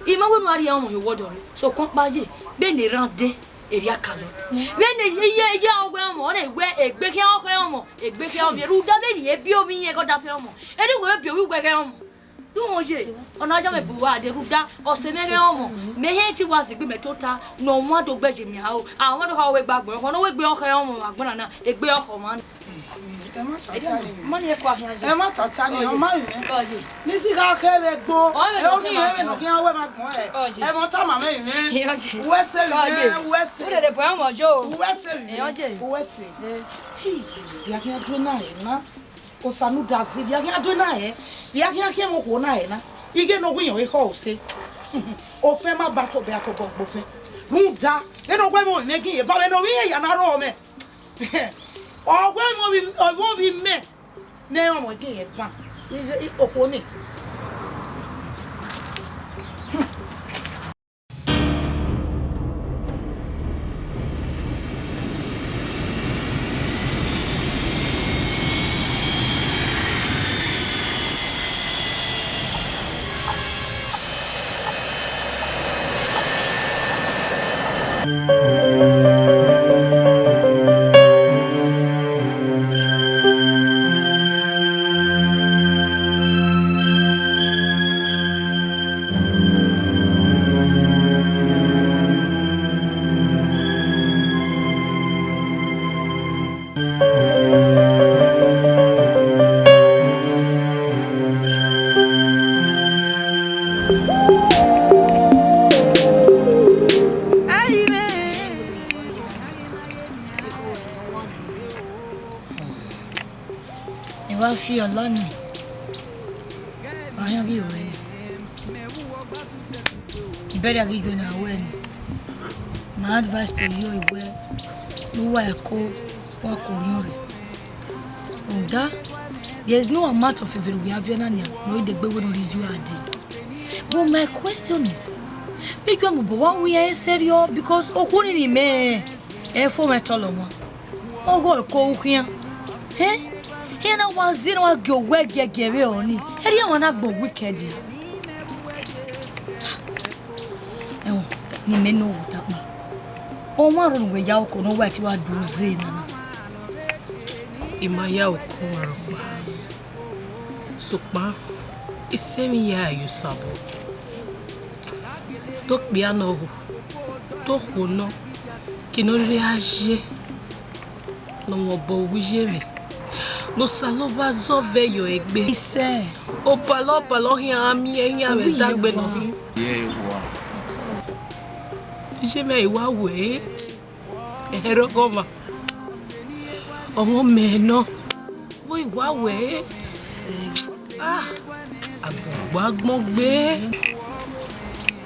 I ma wẹ ne u a rhie ọmọ hin owa ọdọ rre, sokpan ọkpa ye, vbene erhan dee, erriọ a ka lọ. Vbene iye, iye ọghe ọmọ, ọ na wẹ egbe khian ọghe ọmọ, egbe khian ọmọ, rhunmwuda vbene e biẹ ovbi iran ghe ọdafẹn ọmọ, erriọ uwẹ vbe biẹ ovbi uwẹ ghe ọmọ. Rhunmwuda ye, ọ na ya mwẹ bu uwa dee rhunmwuda, ọse mwẹ ghe ọmọ, mẹ hẹ te wa zẹ egbe mẹ tota, ne ọ wan do gbe ye mia o, a wan do kha wẹ egbe agbọn, ọ na wẹ egbe ọghe ọmọ, agbọn na na, egbe ọghe ọmọ na. Ẹ ma tata ni. Ẹ ma tata ni, ọ ma rinmẹ. Kọye. Ni si gha khe vbe gbo. Ọ vbe ẹ o ni ẹ vbe nọ khian wẹ ma gbọn ẹ. Kọye. Ẹ mọ tama mwẹ rinmẹ. Kọye. Uwẹ sẹ rinmẹ, uwẹ sẹ. Uwẹ sẹ rinmẹ. Uwẹ sẹ. Hi, via khian due na ẹ na. Osa nu da zi, via khian due na ẹ. Via khian khian mo khuo na ẹ na. Ighe ne ọ wi yan ekhọe ọse. Ofẹn ma ba tobọ a tobọ gbe ofẹn. Rhunmwuda, vbene ọ wẹ mwẹ ovbi mwẹ ginyan ba mwẹ ne ovbi mwẹ ya na rrọọ mwẹ. Ọ wẹ mwẹ ovbi, ọ wẹ ovbi mẹ. Ne ọ mu ẹdẹ ye ban. I, i, okhuo ni. I wa fi ọla nẹ, wa khian ghi ruẹ nẹ. Bẹrẹ ghi juẹ na ruẹ nẹ. My advice to you is wẹ ne uwa ẹko wa ke orhiọn rre. Rhunmwuda, there is no amount of evbare ne uwa viọ na nian ne ọ i degbe wẹ ne ọ rhie iye ua dee. But my question is, vbe iye ua mobọ wa ru iran serious? Because okhuo nii ne imẹ, ẹ fo mwẹ tọlọ wan. Ọghe ẹko u khian. Hẹn? Iran na wa zẹ, iran wa gie owẹ giẹgiẹ vbe ọnii. Erriọ ọmwa na gbe wicked ya. Ẹhẹn, ne imẹ ne owa utakpa. Ọmwa rhunmwuda wẹ ya oko ne uwa te wa do zẹ nana. I ma ya oko ọmwa rhọkpa. Sokpan, isẹ mwẹ ya ye Osanobua. Do kpia ne ọ hu, do khuo nọ, ke ne ọ rhirhi gha ye. Ne ọ mwẹ obọ vbe iye mwẹ, ne Osanobua zẹ vbe yọ egbe. Isẹ. Obalọ obalọ khian a miẹn iran vbe dagbe nọ. Ye wa. Iye mwẹ i wa wẹ, ẹhẹrhọghọmwa. Ọmọ mẹ nọ, vbe I wa wẹ. Ah, agbọn gbe agbọn gbe.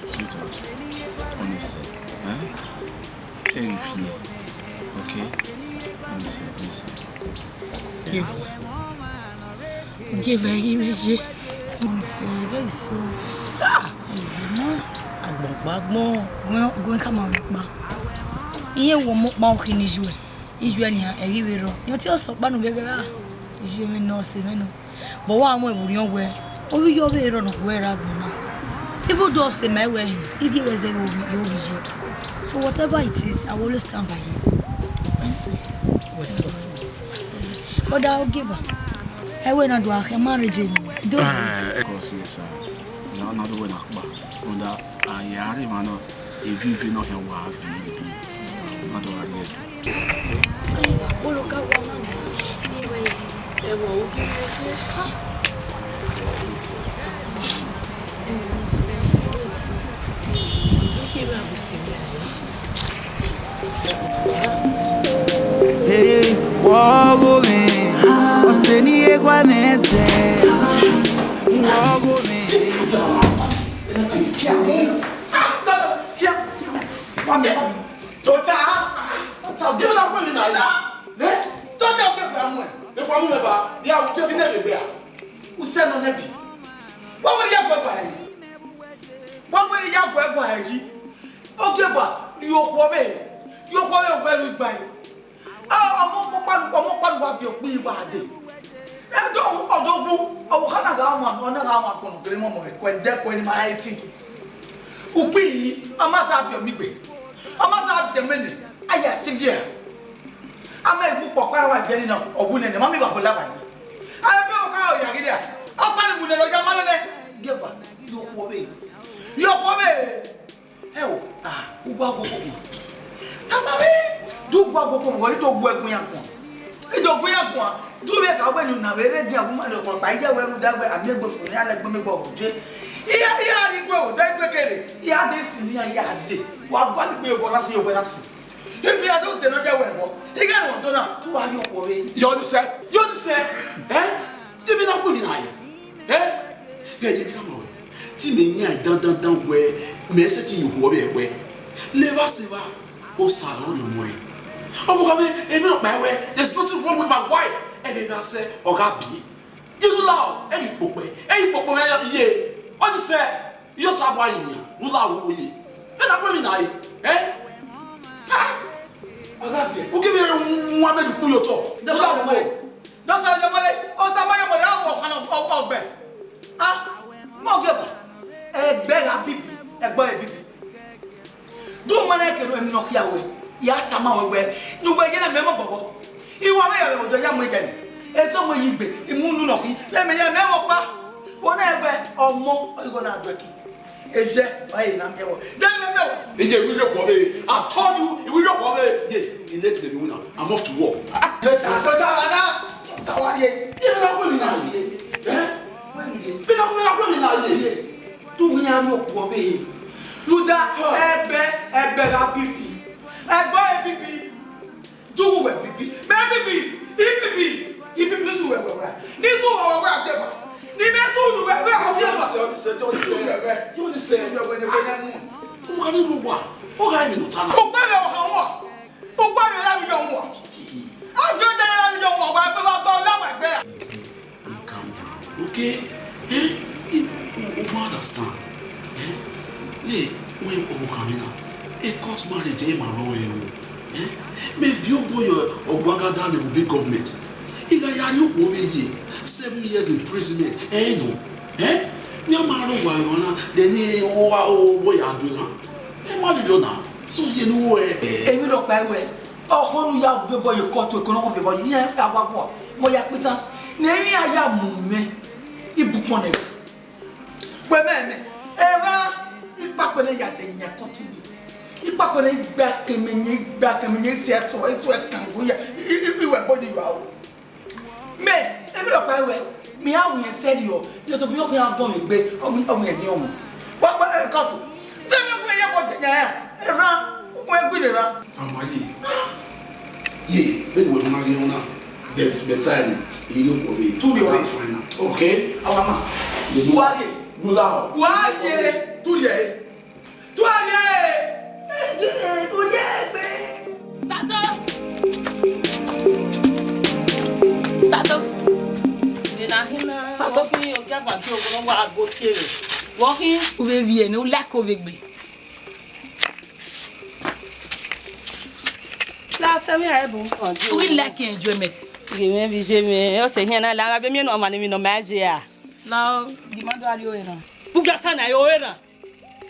Sweetheart, honestly, eh? Ẹ i fi, okay? Let me see, let me see. Give her. Give her, give her, yeah. Let me see, very soon. Ah! Ẹ i fi nọ. Agbọn gba agbọn. Gu, gu ka ma kpa. Iye wo mo kpa okhi ni ju ẹ. Iye nian, ẹ i ghi vbe rrọọ. Iye ọtẹn ọsọ kpa nu vbe ghe ra. Iye mwẹ nọ, ọse mwẹ nọ. But wa mu ẹvbo rhiọn wẹẹ, ovbi iye ọvbehe rrọọ ne ọ gu ẹre rre agbọn na. Even though ọse ma wẹ hin, I rhie wẹ zẹ vbe ovbi, ovbi iye. So whatever it is, I will always stand by you. Mercy. Wẹ sọsi. Brother Ogieva, ẹ wẹ na do akhian marriage enu. Do. Ah, of course, yes, sir. Na, na do wẹ na kpa. Brother, a ya re ma nọ. Evivi nọ hia wa vi ebi. Ma do gha rrie. Olo ka wa ma na. Ni we. Ẹ wo, u ghi vbe ye. Se, se. Ẹ wo, se, se. U ghi vbe abo se vbe aye. Ee, wọ gho mwẹ, ọse ne I ye gha mwẹ zẹ, wọ gho mwẹ. Tota, tota, give me that money now. Eh? Tota, give me that money. Ẹ kpa mu mẹ ba, ya, give me that money. Usẹ nọ nẹbi. Wa wẹ ya gbe gba hẹ. Wa wẹ ya gbe gba hẹ ji. Ogieva, rhie okhuo vbe, rhie okhuo vbe wẹ ru igba hẹ. Ah, ọmọ ọkpa nu, ọmọ ọkpa nu wa biẹ okpii wa dee. Ẹdẹ ọdọ wu, ọvbokhan na gha wan, ọ na gha wan agbọn ne ọ gele mọmọ ẹko, ẹdẹ ẹko ne ima ra eti. Ukpii, ọ ma sa biẹ ọmigbe, ọ ma sa biẹ mene, a ya si viẹ. A ma i gu kpọkpa wa biẹ ni na, ọ wu nene, ma mi wa bola wa ni. A be o ka o ya ghi dia. Ọkpa ni wu nene, ọ ya ma nene. Ogieva, rhie okhuo vbe, rhie okhuo vbe. Ẹ o, ah, u gua gu okoko. Tama vbe, do gua gu okoko, i do gu ẹgun ya guan. I do gu ya guan. Do vbe ka wẹ ne una vbe rre dia gu ma le ọkpọkpa, iye wẹ rhunmwuda wẹ a miẹn egbe fo ne a lẹ egbe mẹ gbe ọvọ je. Iya, iya rhie egbe vbe odẹ egbe kere. Iya de si ne iya ya de. Wa gua ni gbe obọ na si, obọ na si. Ifi ya do se ne ọ jẹ wẹ ẹbọ. I ghe ẹmwẹ ọdọ na, te uwa rhie okhuo vbe. Yọ ni sẹ, yọ ni sẹ. Ẹ? Te emwi na gu emwi na re. Ẹ? Ghẹ ye ka ma wẹ. Te imẹ yan dandandan wẹ, mẹ sẹtin ye okhuo vbe ẹwẹ. Levba sẹ evba, Osa ọre ọ rhie ọmọ ẹre. Ọvbokhan mwẹ, emwi nọkpa wẹ, there's nothing wrong with my wife. Ẹghẹ gha sẹ, ọ gha biẹ. Ye ne u la o, ẹ ghi kpokpẹ, ẹ ghi kpokpẹ mwẹ ye. Ọ ni sẹ, iye Osanobua rinmwian, ne u la o ye. Vbene a gu emwi na re, ẹ? Ha! Ọ gha biẹ. U ghi vbe wan amẹ rhie ukpu ye otọ. Ne u la o. Dọsa ye ọmọdé, Osanobua ye ọmọdé, a wọ ọkhan ọgbẹ. Ah, mọ Ogieva. Ẹgbẹ gha bibi, ẹgbẹ ẹre bibi. Do Mama na kere emwi ne ọ khia ruẹ, ya tama ruẹ wẹẹ, ne uwẹ ye na mẹ mọ bọbọ. Iwa mwẹ ya vbe odọ ya mu ẹdẹ ni. Eso mu yi gbe, imu unu nọ khin, vbe mẹ ya mẹ vbe ọkpa. Wẹ na wẹẹ, ọmọ, igho na dọki. Eje, wa ye na miẹn wọ. De mẹ mẹ wọ. Iye, we just come here. I told you, we just come here. Yeah, he let me know now. I'm off to work. Ah, let me. Tawari. Iye, me na come in now. Eh? Me na come, me na come in now. Iye. Tu mi ya mi okuo be. Luda, ẹgbẹ, ẹgbẹ ra bibi. Ẹgbẹ bibi. Du wẹ bibi. Mẹ bibi. I bibi. I bibi ni su wẹ wẹ wẹ. Ni su wẹ wẹ wẹ ajeva. Ni mẹ su wẹ wẹ wẹ ajeva. Ni su wẹ wẹ. Ni su wẹ wẹ ne wẹ ne mu. Uga ni lu wa. Uga ni lu ta na. Ugba vbe ọha wọn. Ugba vbe ra vbe yọ wọn. Ajo de ra vbe yọ wọn. Wa gbe wa gba ọla wa gbe. Hey, calm down, okay? Eh? You, you, you understand? Eh? Hey, when you come in now, a court marriage, eh, my lawyer, oh. Eh? Me view boy, your Ogwagada, the big government. If I had you over here, seven years imprisonment, eh, no? Eh? Me a man, oh, why, why, then, eh, oh, oh, oh, boy, I do now. Eh, man, you know now. So, you know, eh, eh. Èmi lọ pa ẹwẹ. Ọkhọ nu ya vẹ bọ ye kọtu, ẹko nọ vẹ bọ ye, iran awa guan, mọ ya kpitan. Ne emwi a ya mu mẹ, ibukpọn nẹ. Wẹ mẹ nẹ, erhan, ikpakpẹ ne ya dẹ yan kọtu ni. Ikpakpẹ ne igba kẹmẹ yan, igba kẹmẹ yan, isi ẹtọ, isi ẹkan, wẹ ya, i, i, i, iwẹ bọ ni wa o. Mẹ, emwi rhọkpa ruẹ, mẹ a wẹ irẹn sẹrriọ, ne Tobi ọ khian dọn mwẹ egbe, ọ wẹ, ọ wẹ irẹn ọmọ. Wa, wa, eh, cut. Sẹ mẹ wẹ ya wọ jẹ yan, erhan, wẹ gui rre erhan. Ama ye. Ye, vbene uwẹ ma ghi rhunmwuda, but, but time, I yo kọ vbe. Tu rhie ọre. That's fine now. Okay. Awa ma. Ye. Wa rhie. Lula o. Wa rhie. Tu rhie. Tuarie! Ede, uye egbe. Sato! Sato! Vbe na hin na, Sato. Ọ khin ogiava gie ogun ne wa gbe tie vbe. Vbe ọ khin? U vbe viẹ ne u like ovbe egbe. La sẹ vbe a ebo. U ghi like enjoyment. Ghe mwẹ vbe iye mwẹ, ọ sẹ hiẹn na la gha vbe miẹn ne ọmwa ne emwi ne ọ ma ye a. La o, ghi ma do a rrie ore na. U gha ta na, ore na.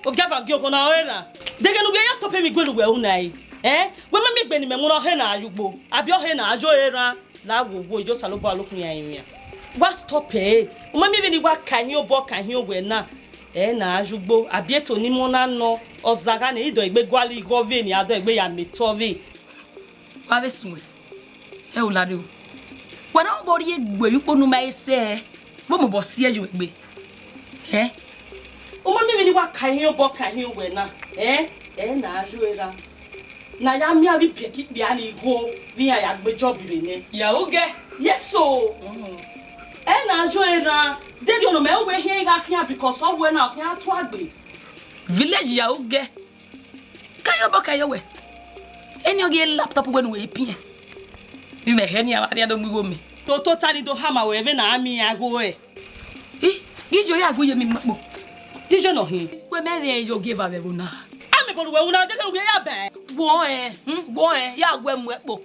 Ogiava gie ogun na, ore na. Deghẹ ne u vbe ya stop emwi gue ne uwẹ ru na re. Eh? Wẹ ma miẹn egbe ne imẹ winna ọhe na ye ugbo, abi ọhe na yo ore na. La wo wo, yo Osanobua lo khin iran rinmwian. Wa stop ẹre. U ma miẹn vbene I wa ka ihin obọ, ka ihin owẹ na. Ẹ na ye ugbo, abi eto ne imọ na nọ, ọ zagha ne I dọlegbe gualọ igho vbe ne a dọlegbe ya mẹ etọ vbe. Wa vbe suẹn, ẹ o lare o. Wẹ na obọ rhie egbe vbe ukpo ne u ma he sẹ, vbe ọ mobọ si ẹe ye egbe. Ẹ? U ma miẹn vbene I wa ka ihin obọ ka ihin owẹ na, ẹ? Ẹ na yo erha. Ne a ya miẹn avbe ibiẹka ikpia ni igho vbe iran ya gbe Job rre nẹ. Ya ugẹ. Yes o. Mm. Ẹ na yo erha. Deghẹ ọnọ mẹ wẹ khian I gha khian because ọ wẹ na ọ khian tuagbe. Village ya ugẹ. Ka ye obọ ka ye owẹ. Eni ọ ghi laptop wẹ ne uwẹ i piẹn. Vbe imẹ hẹ ni avbe arrian do mu igho mẹ. Toto ta ni do hama wẹ vbene a miẹn iran igho rẹ. I, ghi yo ya gbe ye mi ma kpo. Dije nọ hin. Wẹ mẹ rẹn yo gie eva vbe ẹvbo na. A mẹ bọ ne uwẹ ru na, deghẹ uwẹ ya bẹn. Wo ẹn, hmm, wo ẹn, ya wẹ mu ẹkpo.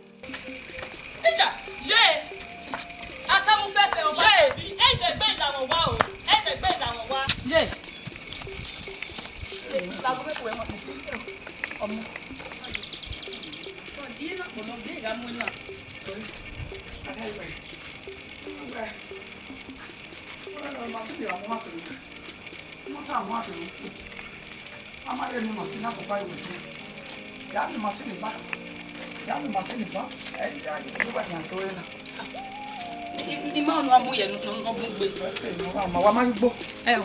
Teacher. Ye. Atamu fẹfẹ o. Ye. Ẹ dẹ gbe ìlànà wa o. Ẹ dẹ gbe ìlànà wa. Ye. Ye. Lago me ko ẹ ma. Ọmọ. Iye na kpọnọ, de ya mu na. Masini ra mu ma tẹ̀lé. Mo ta mu ma tẹ̀lé. A ma de mi masini afọkpa yo wete. Ya mi masini ba. Ya mi masini ba. Ẹ ya yo ba yan so na. I, i, I ma ọnu amu ye nọ, nọ, nọ bu gbe. Ẹ sẹ, wa ma, wa ma gbo. Ẹ o.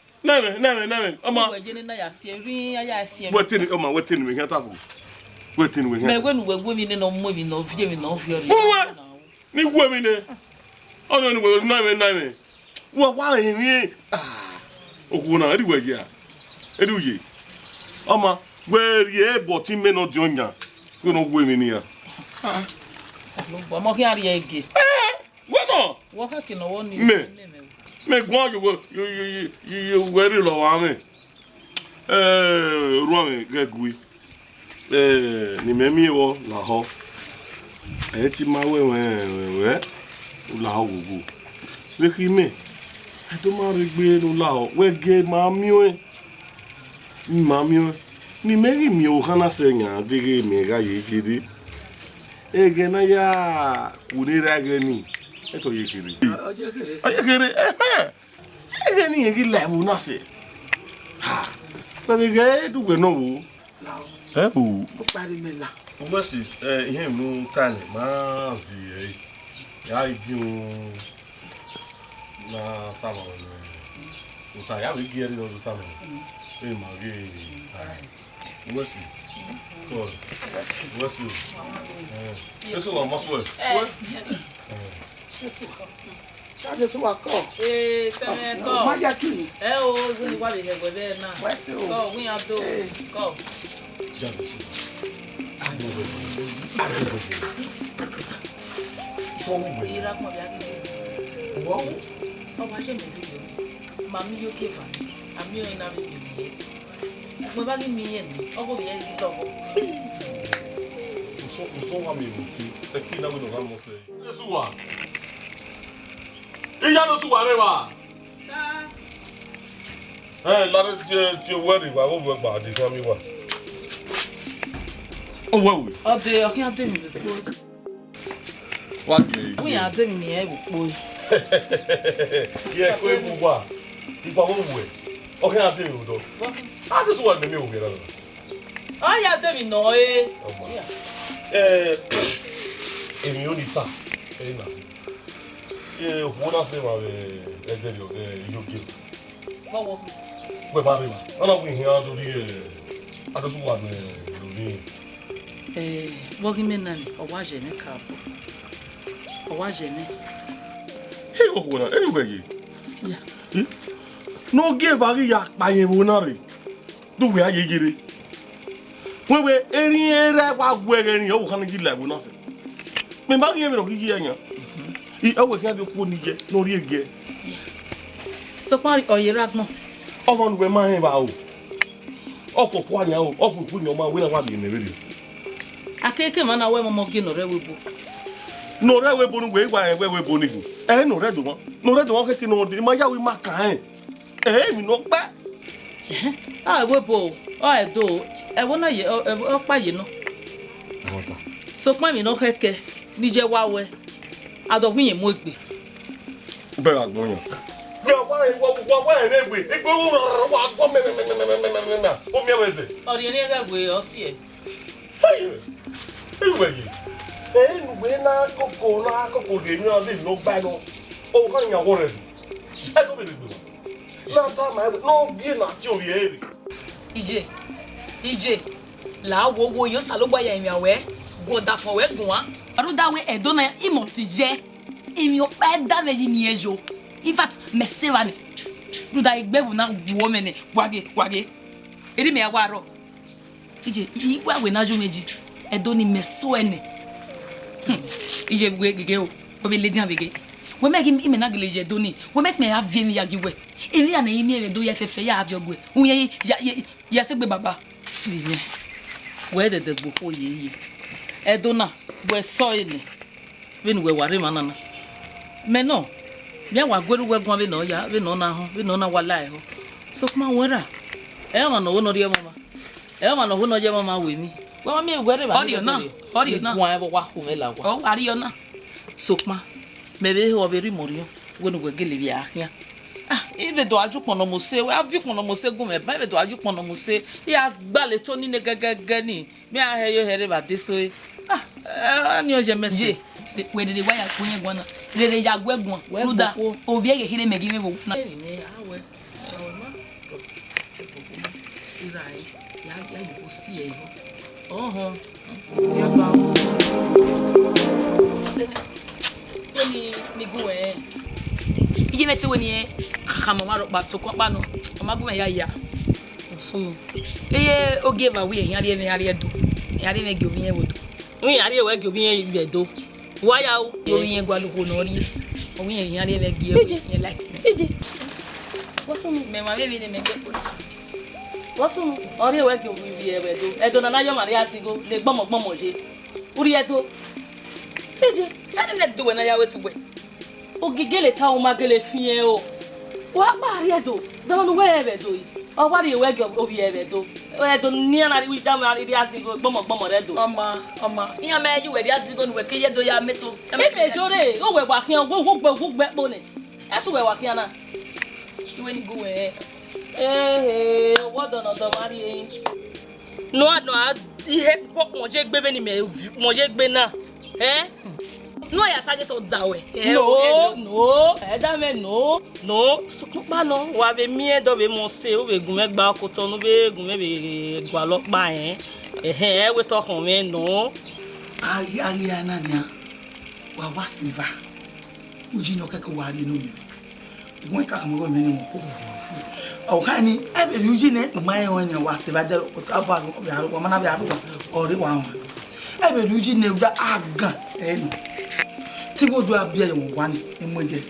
Nẹ mwẹ, nẹ mwẹ, nẹ mwẹ, ọma. Wẹ ye ne na ya si ẹre, a ya si ẹre. Wẹ te ni, ọma, wẹ te ni mwẹ khian ta fo. Wẹ te ni mwẹ khian. Mẹ wẹ ne uwẹ gu emwi nene ọ mu emwi ne ọ viọ emwi ne ọ viọ rre. Mu wẹ. Ni gu emwi nẹ. Ọ nọ ni wẹ nẹ mwẹ, nẹ mwẹ. Wẹ wa rẹn emwi. Ah. Okhuo na, ẹdẹ wẹ ye a. Ẹdẹ u ye. Ọma, wẹ rhie ẹbọ te imẹ ne ọ diọn yan. Wẹ ne ọ gu emwi ne iran. Osanobua, ọmọ khian rhie ẹge. Wẹ nọ? Wẹ ọ khaki ne ọ wọ ni. Mẹ, mẹ guan yo, yo, yo, yo, yo, yo, wẹ rre lọ wa mwẹ. Eh, orhuanmwẹ ghẹ gue. Eh, ne imẹ miẹn vbọ lahọ. Ẹ i te ma wẹ, wẹ, wẹ, wẹ, u lahọ ghogho. Vbe khin mẹ, ẹ do ma rre egbe ne u lahọ, wẹ gie ma miẹn ọẹn. Ne ima miẹn ọẹn, ne imẹ ghi miẹn ọvbokhan na sẹ yan deghẹ mẹ gha ye kherhe. Ẹghẹ ne a ya ku ne erha ẹghẹ nii, ẹtọ ye kherhe. Ọ ye kherhe. Ọ ye kherhe, ẹhẹn. Ẹghẹ ne irẹn ghi la ẹvbo na sẹ. Ha, wẹ vbe ghẹ dugbe nọ vbo? Ẹ o. Ọkpa rre mẹ la. Uwẹ si, ẹ, ihe unu ta nẹ, ma zi ẹre. Ya i gi un na tama wẹ nẹ. Uta ya vbe gi ẹre ne ọ do tama wẹ. Ẹ ma ghe. Uwẹ si. Kọ. Uwẹ si o. Ẹ. Eso wa mọ suẹ. Ẹ. Eso wa. Ka Jesu wa kọ. Ee, tẹmẹ kọ. Ma ya ki. Ẹ o, gu ni wa vbe hẹwẹ vbe na. Wẹ si o. Kọ, wi ya do. Ee. Kọ. Ira kpọn bia gidi. Wọ. Ọ wa je mẹ bi yo. Ma mi yo ke va. A mi o na bi yo ye. Wẹ vbe ghi miẹn irẹn nẹ, ọghe ovbi ẹre ghi lọghọ. Usọ, usọ wa miẹn vbe oke, sẹki na wẹ ne ọ gha mọ sẹ. Esu wa. Iya ne osu wa rre evba. Sir. Ẹ, lare tie, tie owẹ rre evba, vbe ovbi ẹgba de khian miẹn uwa. Owẹ we. Ọ de, ọ khian de mi vbe kpo. Wa gie yi. Wẹ iran de mi miẹn vbe kpo. Ye ẹko ebu wa. Ikpa vbe owẹ. Ọ khian de mi vbe odọ. A de sẹ uwa ne mi vbe ovbi ẹre na. Ọ ya de emwi nọ ẹre. Ọma. Ẹ, emwi ne I ta, ẹ na. Ẹ, okhuo na sẹ emwa vbe ẹdẹrriọ vbe iyoge. Vbọwọ. Wẹ ma rre emwa. Ọ na wẹ ihian do rhie, a do sẹ uwa ne ovbi ẹre. Ẹ, vbe ọghe imẹ na ni, ọ wa yẹ mwẹ ka bọ. Ọ wa yẹ mwẹ. He, okhuo na, ẹ i wẹ ye. Ya. Ẹ? Ne ogieva ghi ya kpa yẹn vbe na rre. Do wẹ a ye yere. Wẹ wẹ erin erha wa gu ẹghẹ erin, ọ wẹ khan ne I ghi la ẹvbo na sẹ. Mẹ ma ghi emwi ne ọ ghi ye yan. I, ọ wẹ khian de okhuo ni ye, ne ọ rhie gie. Sokpan ọ ye rre agbọn. Ọmọ ne uwẹ ma rẹn vba o. Ọ fọfọ ayan o, ọ fọfọ yan ọma, wẹ na wa miẹn nẹ vberriọ. Akeke emwa na wẹ mọmọ gie ne ọ rre ẹvbo ebo. Ne ọ rre ẹvbo ebo ne uwẹ i wa rẹn wẹ ẹvbo ebo ni khin. Ẹhẹn, ne ọ rre ẹdẹ ọmwa. Ne ọ rre ẹdẹ ọmwa khẹke ne ọ dee, ma ya wẹ ima kan rẹn. Ẹhẹn, emwi ne ọ kpẹ. Ẹhẹn, a ẹvbo ebo, ọ ẹdẹ o, ẹvbo na ye, ọ, ẹvbo ọkpa ye nọ. Sokpan emwi ne ọ khẹke, ne I ye wa wẹ, a dọ wẹ irẹn mu egbe. Bẹ gha gbọn yan. Mẹ wa wa wa wa ẹre we. Egbe wa wa gbọ mẹ mẹ mẹ mẹ mẹ mẹ mẹ mẹ mẹ. O miẹn mwẹ zẹ. Ọ rhie rhie ghẹ we, ọ siẹ. Hey, hey, wẹ ye. Ẹ nu we na koko na koko de mi a de no gba no. O ka yan wo re. Ẹ ko be de gbe. Na ta ma we. No gi na ti o ye re. Iye. Iye. La wo wo yo Osanobua ya emwi a wẹ. Gu ọdafọn wẹ guan. Rhunmwuda wẹ Ẹdo na imọ ti ye. Emwi ọkpa da mwẹ yi ni ẹyo. In fact, mẹ sẹ evba nẹ. Rhunmwuda egbe ẹvbo na wu mwẹ nẹ, wa ghe, wa ghe. Erha mẹ ya wa rrọọ. Iye, I wa wẹ ne a yo mwẹ yi. Ẹdo ni mẹ sẹ ẹnẹ. Hmm. Iye, wẹ gege o. Wẹ vbe ladian vbe ghe. Wẹ mẹ ghi imẹ na gele ye Ẹdo ni. Wẹ mẹ te mẹ ya viọ emwi ya gie wẹ. Emwi ya ne I miẹn vbe Ẹdo ya fẹfẹ ya viọ gue. Uyẹn ya, ya, ya sẹ egbe baba. Vbe mwẹ, wẹ dẹdẹ gbe okhuo ye ye. Ẹdo na, wẹ sẹ ọre nẹ, vbene uwẹ wa rre emwa na na. Mẹ nọ, mẹ wa guerriẹ uwẹ guan vbene ọ ya, vbene ọ na họn, vbene ọ na wa la ẹre họn. Sokpan wẹ ra, ẹ ọmwa ne ọ ho ne ọ rhie ẹmwẹ ọmwa, ẹ ọmwa ne ọ ho ne ọ ye ẹmwẹ ọmwa ru emwi. Wẹ ma miẹn wẹ rre evba. Ọrriọ na, ọrriọ na. Iguan ẹvbo wa khu mwẹ la owa. Ọ wa rriọ na. Sokpan, mẹ vbe he ọ vbe rre imọrriọ, wẹ ne uwẹ gele vbe a khian. Ah, I vbe do a ye ukpọn ne ọ mose, wẹ a viọ ukpọn ne ọ mose gu mwẹ ba, I vbe do a ye ukpọn ne ọ mose, I a gbalẹ eto ni nẹ gẹgẹgẹ ni, mẹ a hẹ yo hẹ rre evba de so e. Ah, eh, ọni ọ ye mẹ sẹ. Ye, wẹ rere wa ya gu ẹn guan na, rere ya gu ẹn guan, wẹ rhunmwuda, gu okhuo. Ovbi ẹghẹ kherhe mẹ ghi mwẹ vbe owa na. Ẹ vbe mwẹ, a wẹ, ẹ wẹ ma, ẹ bọ gu ma, I ra ẹre, ya, ya ye ugho si ẹre họn. Ọhọn. Sẹ, wẹ ni, ni gu wẹ. Iye mwẹ te wẹ ni, khama ọmwa rhọkpa sokpan ọkpa nọ, ọ ma gu mwẹ ya ya. Ọsọmọ. Eye ogieva wẹ iran rhie mwẹ, iran rhie Ẹdo, iran rhie mwẹ gie ovbi iran vbe Odo. Wẹ iran rhie wẹ gie ovbi iran vbe Ẹdo. Wa ya ru. Ovbi iran gualọ okhuo ne ọ rhie. Ovbi iran, iran rhie mwẹ gie, eje, iran like mwẹ. Eje. Wa sunu. Mẹ ma vbe vbe ne mẹ gbe kpo. Wa sunu. Ọ rhie wẹ gie ovbi iran vbe Ẹdo. Ẹdo na na yọ ọmwa rhie azigo, ne gbọmọgbọmọ ye. U rhie Ẹdo. Eje, ya nene Ẹdo wẹ na ya ru etu wẹ. Ogigele ta u ma gele fiẹn o. Wa kpa rhie Ẹdo, danmwẹ ne uwẹ rẹn vbe Ẹdo yi. Ọ wa rhie wẹ gie ovbi ẹre vbe Ẹdo. Ẹdo nian na rhie uwu idamwẹ a rhie azigo, gbọmọgbọmọ rre Ẹdo. Ọma, ọma, iran mẹ ye uwẹ rhie azigo ne uwẹ ke ye Ẹdo ya mẹ eto. Ebe jore, uwẹ wa khian, uwu, uwu gbe, uwu gbe kpo nẹ. Ẹtu uwẹ wa khian na. Iwe ni gu wẹ. Ehe, owọ dọnọdọ ma rhie. Nua, nua, ihe kpọkpọ je gbe vbene imẹ mọ ye egbe na. Ẹn? Nua ya target ọ da wẹ. No, no, ẹdamwẹ no. No, sokpan nọ, wa vbe miẹn dọ vbe mọ se, u vbe gun mwẹ gba ọkotọ ne u vbe gun mwẹ vbe gualọ ọkpa rẹn. Ẹhẹn, ẹ wẹ te ọ khọn mwẹ nọ. A ghi, a ghi ya na nian, wa wa sẹ evba. Uyi ne ọ kẹkẹ wa rhie ne ovbi mwẹ. Wẹ ka khama ọghe mwẹ ne wẹ koko. Ọ kha ni, ẹ vbe rhie uyi nẹ, u ma rẹn ọnrẹn wa sẹ evba dẹ, Osanobua vbe arhugua, ọ ma na vbe arhugua, ọ rre wa wan. Ẹ vbe rhie uyi nẹ, u da agan, ẹ nọ. Te igho do a biẹ ye ọmwa owa ni, e mu ye.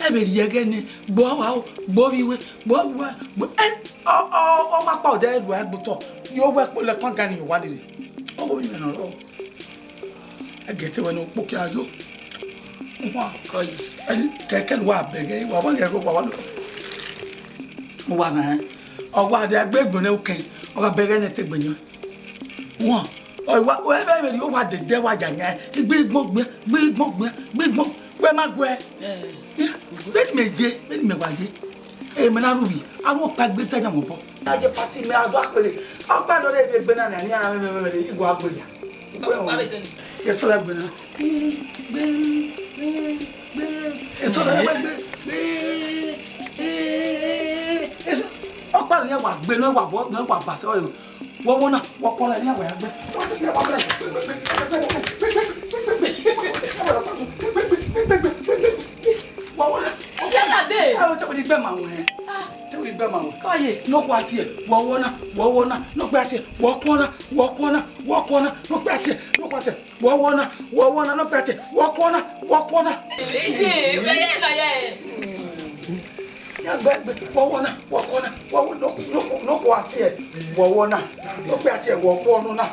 Ẹ vbe rhie ẹghẹ nẹ, gbe ọvbaro, gbe ovbi iwe, gbe ovbi iwe, gbe, ẹ, ọ, ọ, ọ ma kpa odẹ rua ẹgbotọ, ye owẹ kpolo ẹkpan gan ni ye owa lele. Ọghe ovbi mwẹ ne ọ rrọọ. Ẹgẹ te wẹ ne okpokia yo. Wa, kẹkẹ ne uwa bẹghe, wa wa ghẹ ghe, wa wa lo. Uwa na, ọ wa dia gbe egbe nẹ ukẹn, ọ gha bẹghe nẹ te egbe yan. Wọn, ọ wa, ọ ẹmwẹ vberriọ wa dede wa ya yan, igbe igbọn gbe, gbe igbọn gbe, gbe igbọn, wẹ ma guẹ. Vbene imẹ ye, vbene imẹ wa ye, emẹ na rhuvbi, avbe ọkpa egbe zẹ yan mwẹ obọ. A ye party mẹ, a do akpere, ọkpa nọ rre egbe na, ne a na mwẹ, mwẹ, mwẹ, igua gbe ya. Igbe họn, ye sọrọ egbe na. Gbe, gbe, gbe, esọrọ egbe, gbe, gbe, eso, ọkpa nọ ya wa gbe nọ, wa wọ, nọ wa ba sẹ ọre. Wọ wọ na, wọ kọ na, ne a wa ya gbe. Wọ sẹ ya wa gbe. Wọ wọ na. Iye na de. A, te wẹ ni gbe ma wẹ. Te wẹ ni gbe ma wẹ. Kọye. Nọkpa tie, wọ wọ na, wọ wọ na, nọkpa tie, wọ kọ na, wọ kọ na, wọ kọ na, nọkpa tie, nọkpa tie, wọ wọ na, wọ wọ na, nọkpa tie, wọ kọ na, wọ kọ na. Iye, iye na ya. Ya gbe, gbe, wọ wọ na, wọ kọ na, wọ wọ, nọ, nọ, nọkpa tie, wọ wọ na, nọkpa tie, wọ kọ na.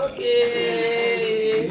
Okay.